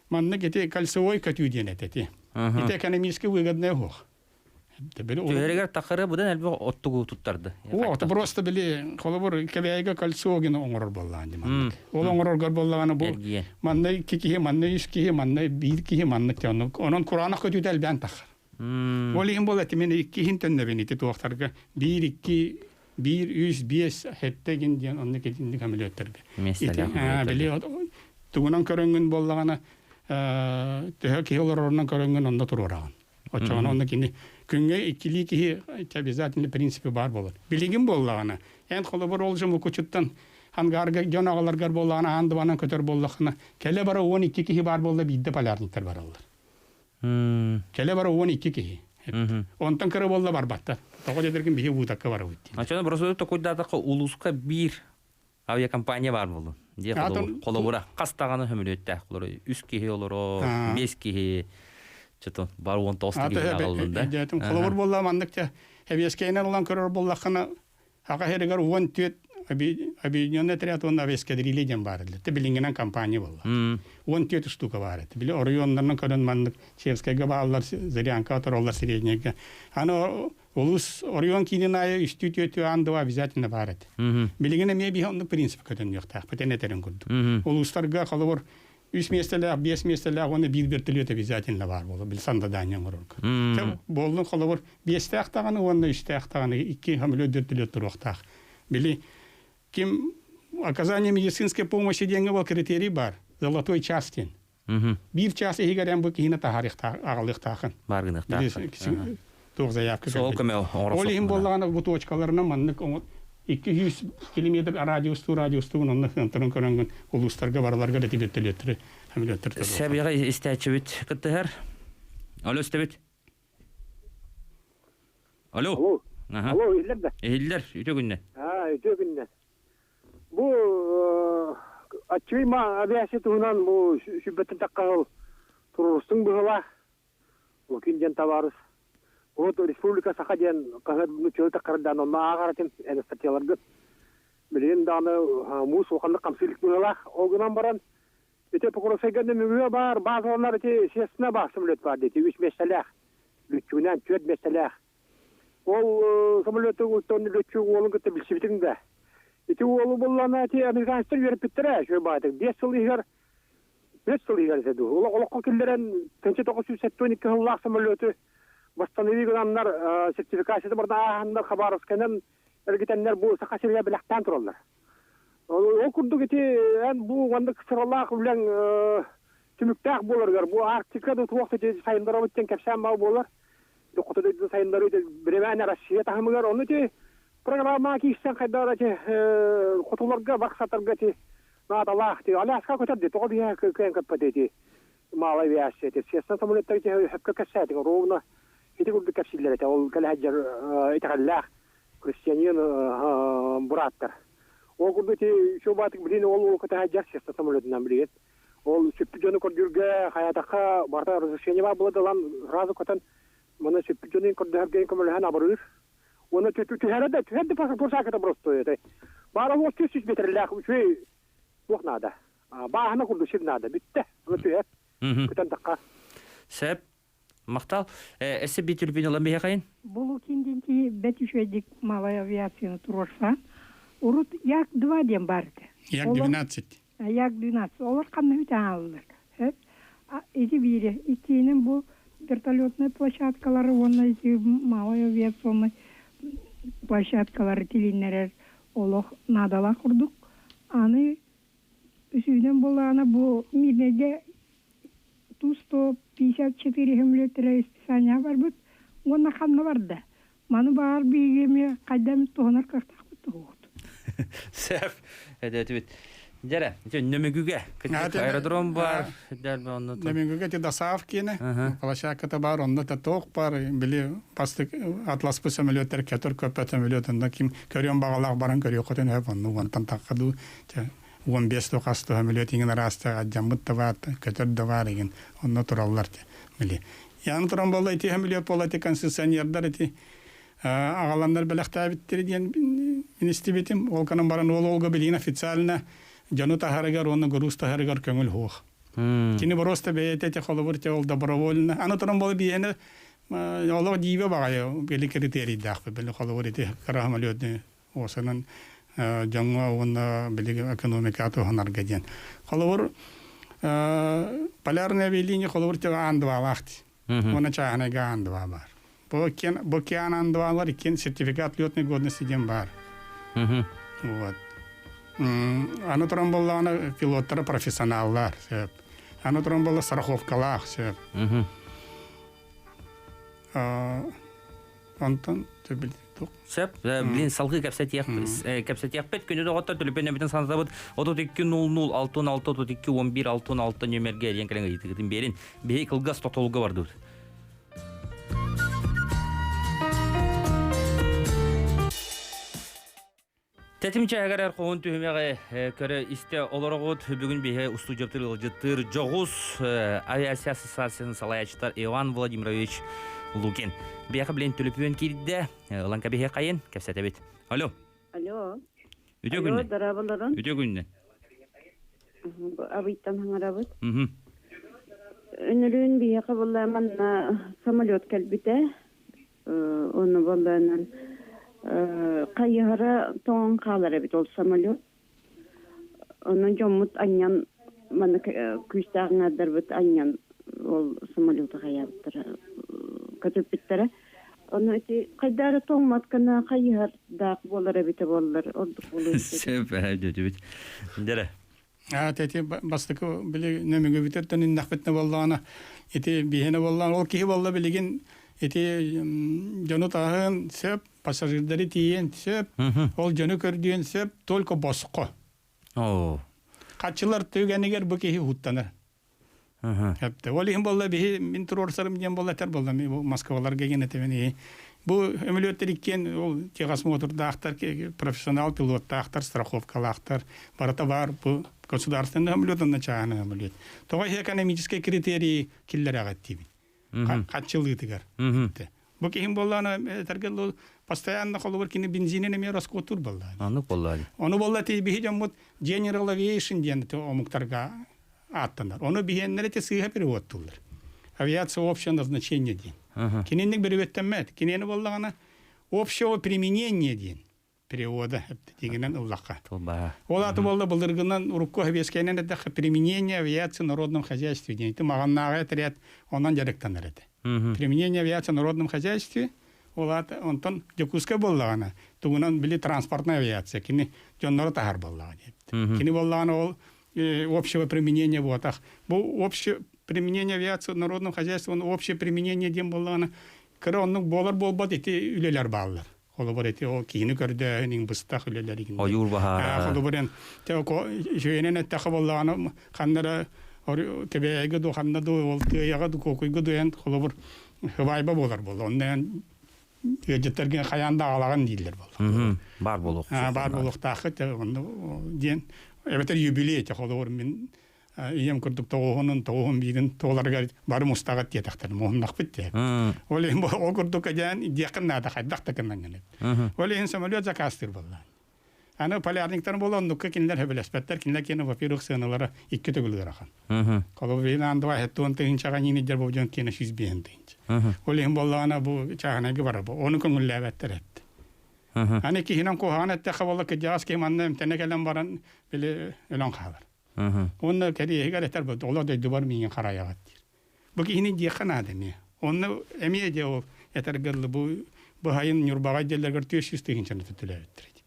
маннык ити кольцевой көтүү диэн этэ. Ити экономически выгодный суох. Түһэригэр тахары будан элбэх оттугу туттарды. О, это просто били холобур кэбээйгэ кольцо гына оҥорор буоллаҕын ди маннык. Ол оҥороргор буоллаҕына бу манна икки киһи, манна үс киһи, манна биир киһи, маннык онон кураанах көтүүтэ элбээн таххар. Ол иһин буолла мен иккиһин төннөбүн ити туохтарга биир икки биир үс биэс сэттэ гин диэн оннук итинник самолеттарга. Били тугунан көрөҥҥүн буоллаҕына төһө киһи олорорунан көрөҥҥүн онно туруораҕын. Оччоҕуна онно кини күҥҥэ иккилии киһи обязательно принципи баар буолар. Билигин буоллаҕына, эн холобур ол же Мукучуттан ангарга дьон аҕаларгар буоллаҕына аан дыбанан көтөр буоллаххына, кэлэ бара 12 киһи баар буолла биирдэ полярниктар бараллар. Кэлэ бара 12 киһи. Онтон кыра буолла барбаттар. Тоҕо диэтэргин биһи уутакка барабыт диэн. Оччону просто токуйдаатахха улууска биир авиакомпания баар буоллун. Дии холобура хас даҕаны хөмүлүөттээх олоро үс киһи олоро, биэс киһи чото бар 19 киһи аҕаллын да. Дьэтим холобур буолла маннык те эбиэскэйинэн ылан көрөр буоллаххына аҕа иһэригэр 14 объединенный отряд уонна авиаэскадрилья диэн баар этилэр. Те билиҥҥинэн компания буолла. 14 штука баар этэ. Били оройуоннарынан көрөн маннык Черскайга бааллар, Зырянка отороллар Среднейгэ. Аны улус оройуон киинин аайы үстүү түөтүү аан два обязательно баар этэ. Билигин эмиэ биһи оннук принцип көтөннүөхтээхпит эн этерин курдук. Улуустарга холобур үс миэстэлээх, биэс миэстэлээх уонна биир вертолет обязательно баар буолар. Били сандадание оҥорорго. Буоллун холобур биэстээх даҕаны уонна үстээх даҕаны икки самолет вертолет туруохтаах. Били ким оказание медицинской помощи диэҥҥэ бол критерий бар. Золотой час диэн. Биир час иһигэр эн бу киһини таһаарыахтаах аҕалыахтаахын. Бар гыныахтааххын. Туох заявка Сол көмө оҥоро Ол иһин буоллаҕына бу точкаларынан маннык 200 километр радиустуу радиустуун онно сыантарын көрөнгүн улуустарга барыларга да вертолеттары самолеттар Сэбиэҕэ истээччибит кыттыһар. Алло, истэбит. Алло. Алло. Алло, иһиллэр да? Иһиллэр, үтүө күннэ. Аа, үтүө күннэ. Бу аччыгый авиация туһунан бу сүбэттэн таххаһыл туруорустуҥ быһыылаах. Лукин диэн табаарыс. Вот Республика Саха диэн хаһыат нуччалыы таххардаан онно ааҕар этим эн статьяларгыт. Билигин даҕаны муус улаханнык хамсыыр быһыылаах. Ол гынан баран ити Покровскайга нөмүгүө баар базаланар ити Сессна баар самолет баар диэти үс миэстэлээх. Лүччүгүнэн түөрт миэстэлээх. Ол самолету оттон лүччүг уолун кытта билсибитиҥ да. Ити уолу буллана ити американецтар үөрэппиттэрэ үчүгэй баҕайытык. Биэс сыл иһигэр биэс сыл иһигэр этэ дуу. Олох олоххо киллэрэн 1972 сыллаах самолеты восстанови гынаннар сертификацияты барда ааһаннар Хабаровскайынан эргитэннэр бу Саха сиригэр бэлэхтээн тураллар. Ол курдук ити эн бу маннык сыралаах үлэҥ түмүктээх буоларыгар бу Арктика да туох да сайыннарабыт диэн кэпсээн баа буолар. Хоту дойду сайыннарыы биримээнэ Россия таһымыгар ону ити программаҕа киирсэн хайдах ити хотуларга барсатарга ити наадалаах ити Аляска көтөр дии тоҕо биһиэхэ кыайан көппөт ити малая авиация ити Сессна самолеттар ити сөпкө кэпсээтиҥ ровно ити курдук кэпсииллэр этэ ол кэлэ сылдьар итэҕэллээх христианин бырааттар ол курдук ити үчүгэй баатык билин ол ол көтө сылдьар Сессна самолетунан билигин Ол сүппүт дьону көрдүүргэ хайаатахха барыта разрешение баар буола ылан сразу көтөн маны сүппүт дьону көрдөһөргө көмөлөһөн абырыыр. Уонна түһэрэ да түһэр да пурсааката простой это. Баара уол түс түс метрлээх үчүгэй туох наада. Бааһына курдук сир наада. Бүттэ. Аны түһэр. Көтөн тахха. Сөп. Махтал. Эссе би түрбүн ылан биһэхэйин? Булукин диэн киһи бэт үчүгэйдик малай авиацияны туруорсан, урут Як-2 диэн баар этэ. Як-12. Як-12. Олор ханна бүтэн хааллылар. Ити биири. Иккиһинэн бу вертолетнай площадкалары уонна ити малай авиационнай площадкалары тилиннэрэр олох наадалаах курдук. Аны үсүһүнэн буоллаҕына бу Мирнэйгэ Ту-154 сөмөлүөттэрэ расписаниеҕа барбыт уонна ханна барда? Маны баҕар биһиги эмиэ хайда эмит туһанар кыахтаахпыт туһугут. Сөп. Эдэтибит. Дьэрэ, Нөмүгүгэ аэродром бар. Нөмүгүгэ ти Досаав киэнэ, площадката бар, онно та тоох бар, били бастык атласпыт самолеттар көтөр көппөт самолет, онно ким көрүөн баҕалаах баран көрүөххүтүн сөп, онно уонтан тахха дуу, 15 да хас да самолет иҥин араастаах алдьаммыт да баар, көтөр да баар игин онно тураллар били. Яны туран буолла ити самолет буолла ити концессионердар ити аҕаланнар бэлэхтээбиттэр диэн мин истибитим. Ол гынан баран ол олго билигин официально дьону таһарыгар уонна груз таһарыгар көҥүл суох. Кини просто бэйэтэ ити холобур те ол добровольно. Аны туран буолла биһиэнэ олох дьиибэ баҕайы били критерийдаахпыт били холобур ити кыра самолетны Уосанан дьоҥҥо уонна билигин экономикаҕа туһанарга диэн. Холобур, полярная авиалиния холобур тиҕэ аан двалаах дии. Уонна чааһынайга аан два баар. Бу иккиэн, бу океан аан двалар иккиэн сертификат летной годности диэн баар. Вот. Аны туран буоллаҕына пилоттара профессионаллар, сөп. Аны туран буолла страховкалаах, сөп. Онтон Сөп. Блин, салгыы кэпсэтиэх кэпсэтиэхпит. Күнү доҕоттор төлөпүөн нөмүтүн санатабыт. 32 00 66 32 11 66 нөмерге эрийэн кэлэн ыйытыгытын биэрин. Биһи кылгас тохтобулга бардыбыт. Тэтим чаһыгар эр хоһун түһүмэҕи көрө истэ олороҕут. Бүгүн биһи устудьуоптар ыалдьыттыыр дьоҕус авиация ассоциациятын салайааччытар Иван Владимирович Лукин. Биһиэхэ билин төлөпүөн киирдэ. Ылан кэбиһиэх хайын, кэпсэтэбит. Алло. Алло. Үтүө күннэн. Алло, дорооболорун. Үтүө күннэн. Абыйтан хаҥарабыт. Үнүрүүн биһиэхэ буолла манна самолет кэлбитэ. Ону буоллаанан хайыһара тоҥон хаалар эбит ол самолет. Онон дьоммут анньан манна күүстээх аҥаардарбыт анньан ол самолету хайаабыттара көтүппүттэрэ. Ону ити хайда эрэ тоҥмот гына хайыһардаах буолар эбитэ буоллар ордук буолуо эбит. Сөп өйдөтүбүт. Дьэрэ. Ити бастакы били нөмүгүбүтүттэн иннэхпитинэ буоллаҕына ити биһиэнэ буоллаҕына ол киһи буолла билигин ити дьону таһын сөп пассажирдары тиийэн сөп ол дьону көрдүөн сөп только босхо хаччылар түгэнигэр бу киһи уһуттанар Эпте. Ол иһин буолла биһи мин туруорсарым диэн буолла этэр буолла бу Москваларга гин этебин бу өмөлүөттэр иккиэн ол техосмотрдаахтар профессионал пилоттаахтар страховкалаахтар барыта баар бу государственный өмөлүөт уонна чааһынай өмөлүөт тоҕо экономическай критерии киллэрэҕит диибин хаччылыытыгар бу киһим буоллаана этэргэ постоянно холобур кини бензинин эмиэ расходтуур буолла Оннук буолла ону буолла ти биһи дьоммут General Aviation диэн омуктарга ааттанар. Ону биһиэннэр ити сыыһа переводтууллар. Авиация общего назначения диэн. Кининник берүбэттэммэт. Киниэни буоллаҕына общего применения диэн. Перевода дигинен ыллахха. Ол аты болла былыргынан урукку хабескенен эттэххэ применение авиации в народном хозяйстве диэн ити маҕаннааҕы отряд онон дьарыктанар этэ. Применение авиации в народном хозяйстве ол аата онтон Дьокуускай буоллаҕына тугунан били транспортная авиация кини дьоннору таһар буоллаҕа диэбит. Кини буоллаҕына ол общего применения буотах. Бу общее применение авиации в народном хозяйстве общее применение диэн буоллаҕына кыра оннук буолар буолбат ити үлэлэр бааллар. Холобур ити ол киһини көрдөөһүн быстах үлэлэригин. Ойуур баһаара. Холобур эн үчүгэйинэн эттэххэ буоллаҕына ханна эрэ Кэбээйигэ дуу ханна дуу ол Тыайаҕа дуу Куокуйга дуу эн холобур хыбаайба буолар буолла. Онно эн ыалдьыттаргын хайаан да аҕалаҕын дииллэр буолла. Баар буолуох. Баар буолуохтааххыт онно диэн эбэтэр юбилей этэ холобур мин ийэм курдук тоҕуһунун тоҕуһун биирин туоларыгар бары мустаҕыт диэтэхтэр муһуннахпыт диэ. Ол иһин ол курдук эдьээн диэххин наада хайдах да гынан Ол иһин самолет заказтыыр буолла. Аны полярниктар буола оннукка кинилэр сөбүлэспэттэр. Кинилэр киэнэ во-первых сыаналара икки төгүл ыарахан. Холобур биһин аан два хеттуон тыһыынчаҕа ньиинидэр бу дьон киэнэ 105 тыһыынча. Ол иһин буоллаҕына бу чааһынайга барар бу. Ону көҥүллээбэттэр этти. Аны киһинэн куһаҕан эттэххэ буолла кырдьаҕас киһи манна эмтэнэ кэлэн баран били өлөн хаалар. Уонна кэриэһигэр этэр бу олох дойдубар миигин харайаҕыт диир. Бу киһини диэххэ наада эмиэ. Онно эмиэ дьэ ол этэргэ дылы бу быһайын Ньурбаҕа дьиэлэргэр 400 тыһыынчаны төлөөбүттэр ити.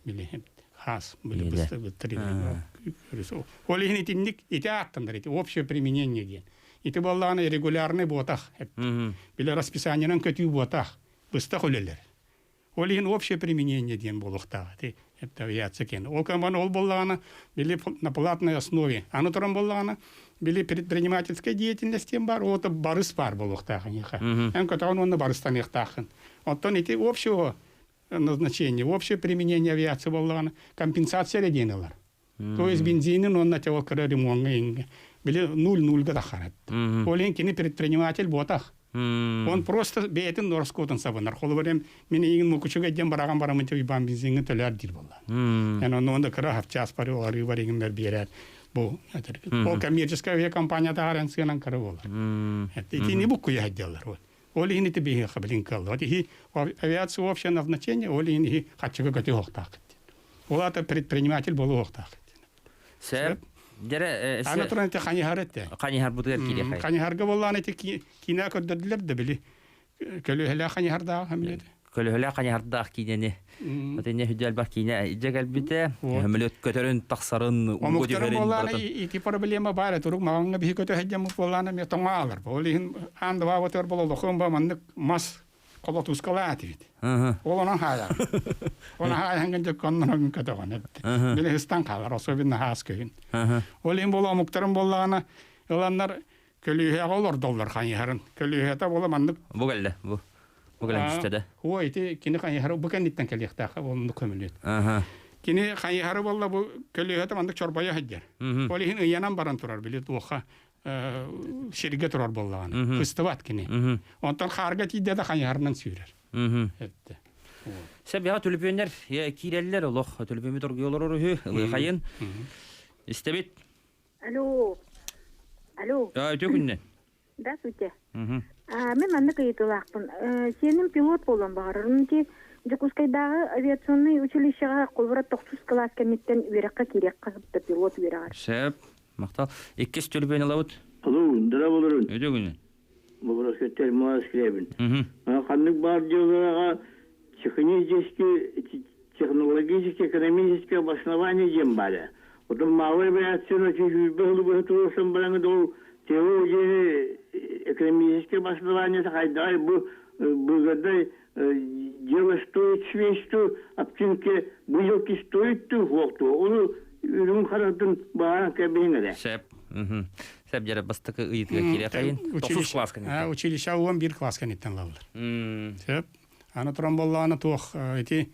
Били хаас били Ол иһин итинник ити ааттанар ити общее применение диэн. Ити буоллаҕына регулярный буотах. Били расписаниенан көтүү буотах. Быстах үлэлэр. Ол иһин общее применение диэн буолуохтаах ити авиация киэн. Ол кэмэн ол буоллаҕына били на платной основе. Аны туран буоллаҕына били предпринимательская деятельность диэн бар, ол барыс бар буолуохтаах эйиэхэ. Эн көтөҕүн уонна барыстаныахтааххын. Оттон ити общего назначение, общее применение авиация буоллаҕына компенсация эрэ диэн ылар. То есть бензинин уонна те ол кыра ремоҥҥа иҥҥэ били нуль-нульга таххарат. Ол иһин кини предприниматель буотах. Он просто бэйэтин ороскуотун сабынар. Холобур мин эйигин мукучуга диэн бараҕан барамын уйбаан бензиҥҥин төлөөр диир буолла. Эн онно да кыра хапчаас бары арыы бар игин бэр биэрээр бу ол коммерческая авиакомпания таһааран сыанан кыра буолар. Итини буккуйа сылдьаллар. Ол иһин ити биһиэхэ билин кыалла. Иһи авиация общее назначение, ол иһин иһи хаччыга көтү хуохтаах. Ол аата предприниматель буолуохтаах. Сэр, дьэрэ Аны туран ити ханьыһар этте. Ханьыһар бутугар киириэхэй. Ханьыһарга боллаан ити киинэ көрдөрдүлэр да били. Көлүөһэлээх ханьыһардаах хамилет. Көлөһөлөөх ханьыһардаах киинэни. Отинне хүдэл бар киинэ ижэ кэлбите. Хөмөлөт көтөрүн тахсарын ууга түһэрин. Боллаан ити проблема бар турук маңга биһи көтө хеджем боллаан эме тоңа алар. Ол иһин аан два отор бололохун ба маннык мас колотускалаат эбит. Ол онон хаайар. Оны хаайан дьэ коннорон көтөҕөн эбит. Били хыстан хаалар, особенно хаас көһүн. Ол иһин буола омуктарын буоллаҕына ыланнар көлүөһэҕэ олордоллор хайыһарын. Көлүөһэтэ буола маннык. Бу кэллэ, бу. Бу кэлэн түстэ да. Оо, ити кини хайыһары бу кэнниттэн кэлиэхтээх, оннук көмүлүөт. Кини хайыһары буолла бу көлүөһэтэ маннык чорбойо сылдьар. Ол иһин ыйанан баран турар, били туохха сиргэ турар буоллаҕына. Кыстыбат кини. Онтон хаарга тиийдэ да хайыһарынан сүүрэр. Этте. Сөп, төлөпүөннэр киирэллэр олох төлөпүөмү торгуйолор үһү ылыхайын. Истэбит. Алло. Алло. Үтүө күннэн. Здравствуйте. Мен маннык ыйытыылаахпын. Сиэним пилот буолуон баҕарар. Ити Дьокуускайдааҕы авиационнай училищеҕа холобура тохсус кылаас кэнниттэн үөрэххэ киириэххэ сөп пилот үөрэҕэр. Сөп. Махтал. Иккис төлөпүөн ылабыт. Алло, здравствуйте. Үтүө күнүн. Бобросветтер Москвебин. Ханнык баар дьыалаҕа технический, технологический, экономический обоснование диэн баара. Отон малый авиацияны сүүрбэ сылы быһа туруорсан баран ол ТО диэни экономическое обоснование хайдаҕай бу быгырдай дело стоит свечту, аптинке быйылки стоит ту хуохту. Ону үрүҥ харатын бааран кэбиһиҥ эрэ. Сөп. Сөп дьэрэ бастакы ыйытыга киирэ кайын. Тохсус класс кэнниттэн. Училище 11 класс кэнниттэн ылаллар. Сөп. Аны туран буоллаҕына туох ити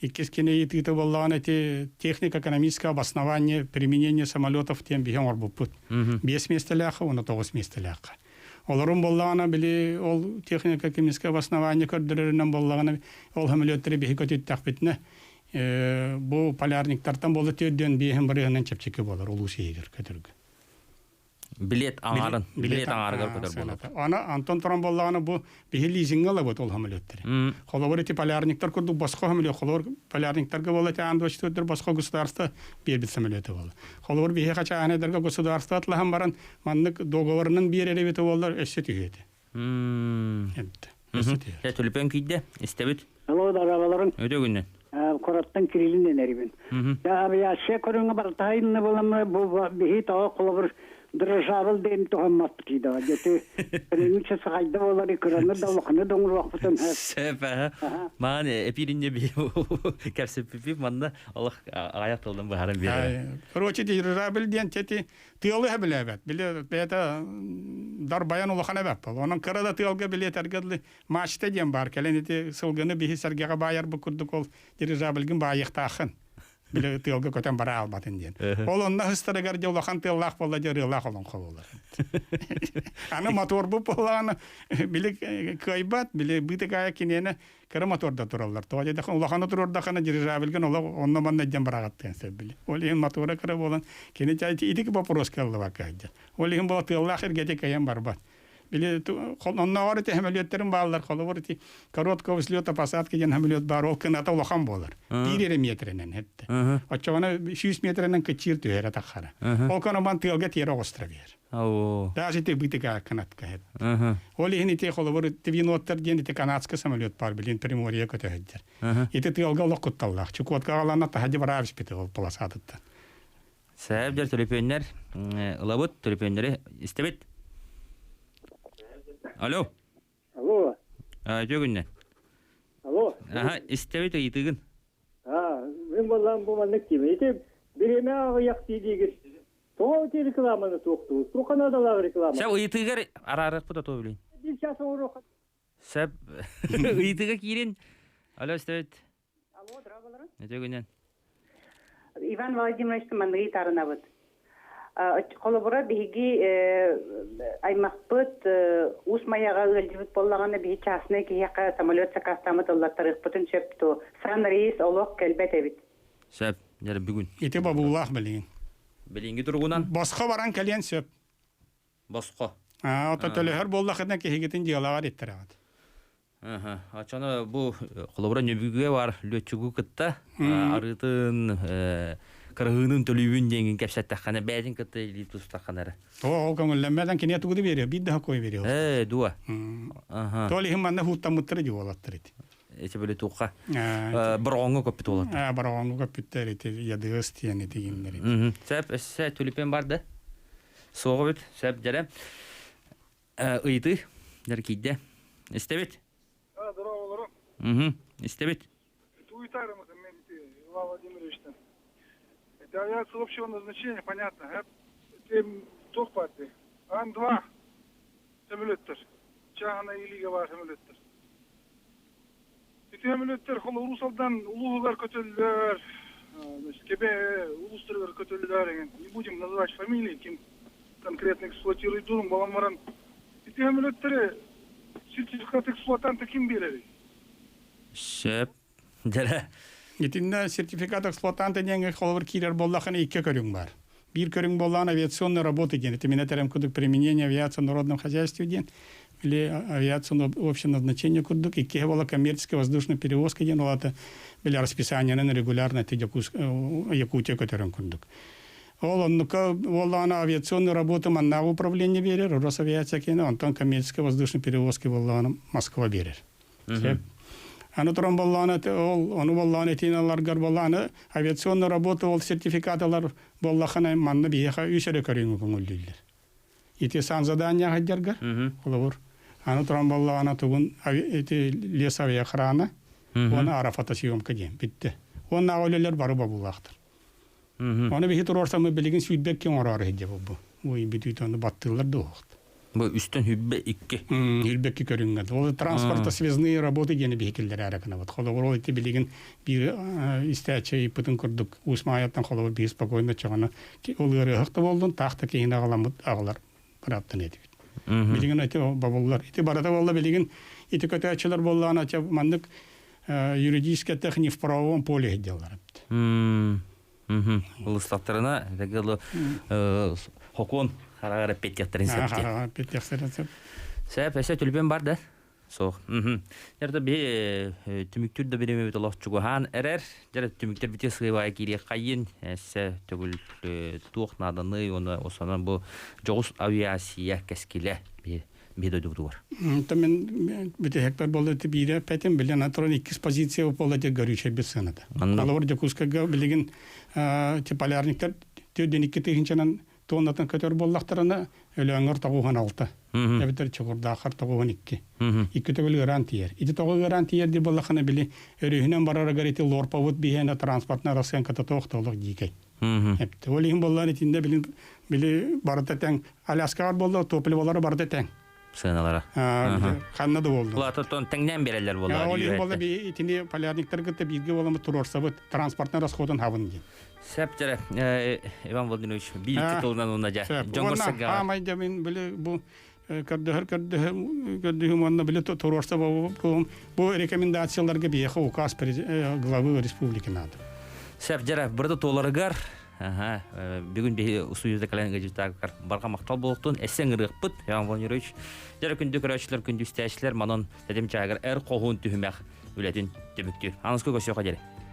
иккис кини ыйытыыта буоллаҕына ити технико-экономическое обоснование применения самолетов диэн биһи оҥорбуппут. Биэс миэстэлээххэ уонна тоҕус миэстэлээххэ. Олорун буоллаҕына били ол технико-экономическое обоснование көрдөрөрүнэн буоллаҕына ол самолеттары биһи көтүттэхпитинэ бу полярниктартан буола түөрдүөн биэһин барыһынан чэпчэки буолар улуус иһигэр көтөргө. Билет аҥарын, билет аҥарыгар көтөр буолар. Аны Антон туран боллаҕына бу биһи лизиҥҥэ ылабыт ол самолеттары. Холобур ити полярниктар курдук босхо самолет, холобур полярниктарга буолла ити аан дойдутугар босхо государство биэрбит самолета буолла. Холобур биһиэхэ чааһынайдарга государство атлаһан баран маннык договорынан биэрэр эбитэ буоллар өссө түһүө этэ. Эбит. Өссө түһүө. Дьэ, түлүпүөн киирдэ, истэбит. Алло, дорооболорун. Өтө күннэн. Кураттан Кириллин энэрибин. Авиация көрүҥэ барытайынна буламмы бу биһи тоҕо холобур дрожабыл диэн туһаммаппыт да дьэти көрүҥүчэ сахайда буолары кыраны да улаханы да оҥоруохпутун Сөп маан эпиринне би кэпсэппиппит манна олох аҕайах тылдан быһааран биэрэр. Короче, дирижабль диэн тети тыалы билээбэт. Биле бэйэтэ дарбайан улахан эбэп бол. Онон кыра да тыалга билиэтэргэ дылы мачта диэн баар. Кэлэн ити сылгыны биһи сэргэҕэ баайарбыт курдук ол дирижабльгын баайыахтааххын. Били тыалга көтөн бара албатын диэн. Ол онно ыстарыгар дьэ улахан тыаллаах буолла дьэ ырыалаах олоҥхо буолар. Аны моторбут буоллаҕына били кыайбат, били быытыкаайа киниэнэ кыра моторда тураллар. Тоҕо диэтэххэ улаханы туруордаххына дирижабльгын олох онно-манна дьэн быраҕаттыан сөп били. Ол иһин мотора кыра буолан кини итики вопрос кыаллыбакка сылдьар. Ол иһин буола тыаллаах эргэтэ кыайан барбат. Били оннооҕор ити самолеттарым бааллар, холобур ити короткого взлета посадки диэн самолет баар, ол кыната улахан буолар. Биир эрэ метринэн эттэ. Оччоҕуна 100 метринэн кыччыыр түһэрэ таххара. Ол конобан тыалга тиэрэ оҕустара биэр. Даже ити бытыга кынатка эт. Ол иһин ити холобур твиноттар диэн ити канадский самолет бар билин Приморье көтөһүддэр. Ити тыалга олох кутталлаах. Чукотка аҕалана таһадьы бараабыспыты ол полосатыттан. Сээп дьэр төлөпүөннэр ылабыт, төлөпүөннэри истэбит. Алло. Алло. Үтүө күннэн. Алло. Аха, истэбит ыйытыгын. А, мин боллам бу маннык тиме. Ити бириэмэ аҕыйах диигир. Тоҕо ити рекламаны туохтуур? Туох наадалаах реклама? Сэ ыйытыгар араарыахпыт отоо билин. Биир час оҥоруохха. Сөп. Ыйытыга киирин. Алло, истэбит. Алло, здравствуйте. Үтүө күнүн. Иван Владимирович манныгы таарынабыт. Холобура, биһиги аймахпыт Уус Майаҕа ыалдьыбыт буоллаҕына, биһи частный киһиэхэ самолет сакаастааммыт ыллаттарыахпытын сөп дуо? Сан рейс олох кэлбэт эбит. Сөп. Дьэ, бүгүн. Ити бобуулаах билигин. Билиҥҥи туругунан? Босхо баран кэлиэн сөп. Босхо. Ото төлөһөр буоллахына киһигитин дьыалаҕар иттэрэҕит. Оччоно бу холобура нөбүгүгэ бар лүөччүгү кытта арыытын кыраһыынын төлүүбүн диэҥин кэпсэттэххинэ бэйэтин кытта илии тустаххына эрэ. Оо, ол көҥүллэммэтэн киниэ тугу да биэриэ, биир да хокуой биэриэ. Ээ, дуо. Тоол иһин манна хуттаммыттара дии уолаттар ити. Ити били туохха бороҕоҥҥо көппүт уолаттар. Бороҕоҥҥо көппүттэр ити ядыас диэн ити гиннэр ити. Сөп, өссө түлүпүөн бар да? Суоҕа бүт, сөп дьэрэ. Ыйытыы дьэр киирдэ. Истэбит. Здорово, Угу, истэбит. Туйтарым Иван Владимировичтан. Это авиация общего назначения, понятно. Это туох партия? Ан-2 самолеттер. Чааһына илиигэ баар самолеттер. Ити самолеттер Русалдан улууһугар көтөллөр, значит, Кебе улуустарыгар көтөллөр. Не будем называть фамилии, ким конкретно эксплуатирует дурум, баламаран. Ити самолеттери сертификат эксплуатанта ким берери? Сөп. Дьэрэ. Итиннэ сертификат эксплуатанта диэҥҥэ холобур киирэр буоллахына икки көрүҥ бар. Биир көрүҥ буоллаҕына авиационная работа диэн. Ити мин этэрим курдук применение авиации в народном хозяйстве диэн. Или авиация общего назначения курдук. Иккиһэ буола коммерческая воздушная перевозка диэн ол аата били расписаниенан регулярно ити Якутия көтөрөн курдук. Ол оннука буоллаҕына авиационная работа маннааҕы управление биэрэр, Росавиация киэнэ, онтон коммерческая воздушная перевозка буоллаҕына Москва биэрэр. Сөп. Аны туран буоллаҕына ол ону буоллаҕына итиин ыларгар буоллаҕына авиационная работа ол сертификат ылар буоллаххына манна биһиэхэ үс эрэ көрүҥү көҥүллүүллэр. Ити сан задание сылдьаргар холобур аны туран буоллаҕына тугун ити лес авиаохрана уонна аэрофотосъемка диэн бүттэ. Уоннааҕы үлэлэр бары бобуулаахтар. Ону биһи туруорсаммыт билигин сүүрбэкки оҥороору сылдьабыт бу. Ой, бүтүүтэ ону баттыыллар да уһуохт. Бу үстэн хүббэ икки. Хүлбэкки көрүҥҥэ. Ол транспортосвязные работы диэни биһи киллэрээри гынабыт. Холобур, ол ити билигин биир истээччи ыйыппытын курдук Уус Маайаттан холобур биир спокойно чоҕону ол ыарыһах да буоллун, таах да киһини аҕаламмыт аҕалар бырааптан этибит. Билигин ити бобуллар. Ити барыта буолла билигин ити көтөөччүлэр буоллаҕына маннык юридическая техника в правовом поле сылдьаллар эбит. Ылыстахтарына, Хокуон хараҕар эппиэттиэхтэрин сөп. Хараҕар эппиэттиэхтэрин сөп. Сөп, өссө түлүпүөн бар да? Суох. Дьэ, биһи түмүктүүр да бириэмэбит олох чугаһаан эрэр. Дьэ, түмүктэр бити сыыбайа киириэх хайын эссе төгүл туох нааданый уонна осонон бу дьоҕус авиация кэскилэ биһи дойдубутугар. Онтон мин бүтэһикпэр буолла ити биирэ эппэтим, билэн туран иккис позиция буолла ити горючайбыт сыаната. Холобур, Дьокуускайга билигин полярниктар 42 тыһыынчанан туоннатын көтөр буоллахтарына, Өлөөҥҥөр 96, эбэтэр Чокурдааххар 92. Икки төгүл ыараан тиийэр. Ити тоҕо ыараан тиийэр дии буоллаххына, били өрүһүнэн барарыгар ити лорпабыт биһиэнэ транспортнай расценката туох да олох дьиикэй. Эпти. Ол иһин буоллар итиннэ билин били барыта тэҥ. Аляскаҕар буолла топливолара барыта тэҥ. Сыаналара. Ханна да буолла. Улаатан тэҥнээн биэрэллэр буолла. Ол иһин буолла итини полярниктар кытта бииргэ буоламмыт туруорсабыт транспортнай расходун хабын диэн. Сөп дьэрэ, Иван Владимирович, биир тылынан уонна дьэ, дьоҥҥор сэргэҕэ. Аамай дьэ мин били бу көрдөһөр көрдөһөр көрдүһүм уонна били туруорса бу рекомендацияларга биһиэхэ указ главы республики надо. Сөп дьэрэ, бырды туоларыгар бүгүн биһи устудьуйда кэлэн ыалдьыттаагар барҕа махтал буолуохтун эссе ыҥырыахпыт Иван Владимирович. Дьэрэ күндү көрөөччүлэр, күндү истээччилэр, манан тэтим чаагар эр хоһуун түһүмэх үлэтин түмүктүүр. Аныскы көрсүөххэ диэри.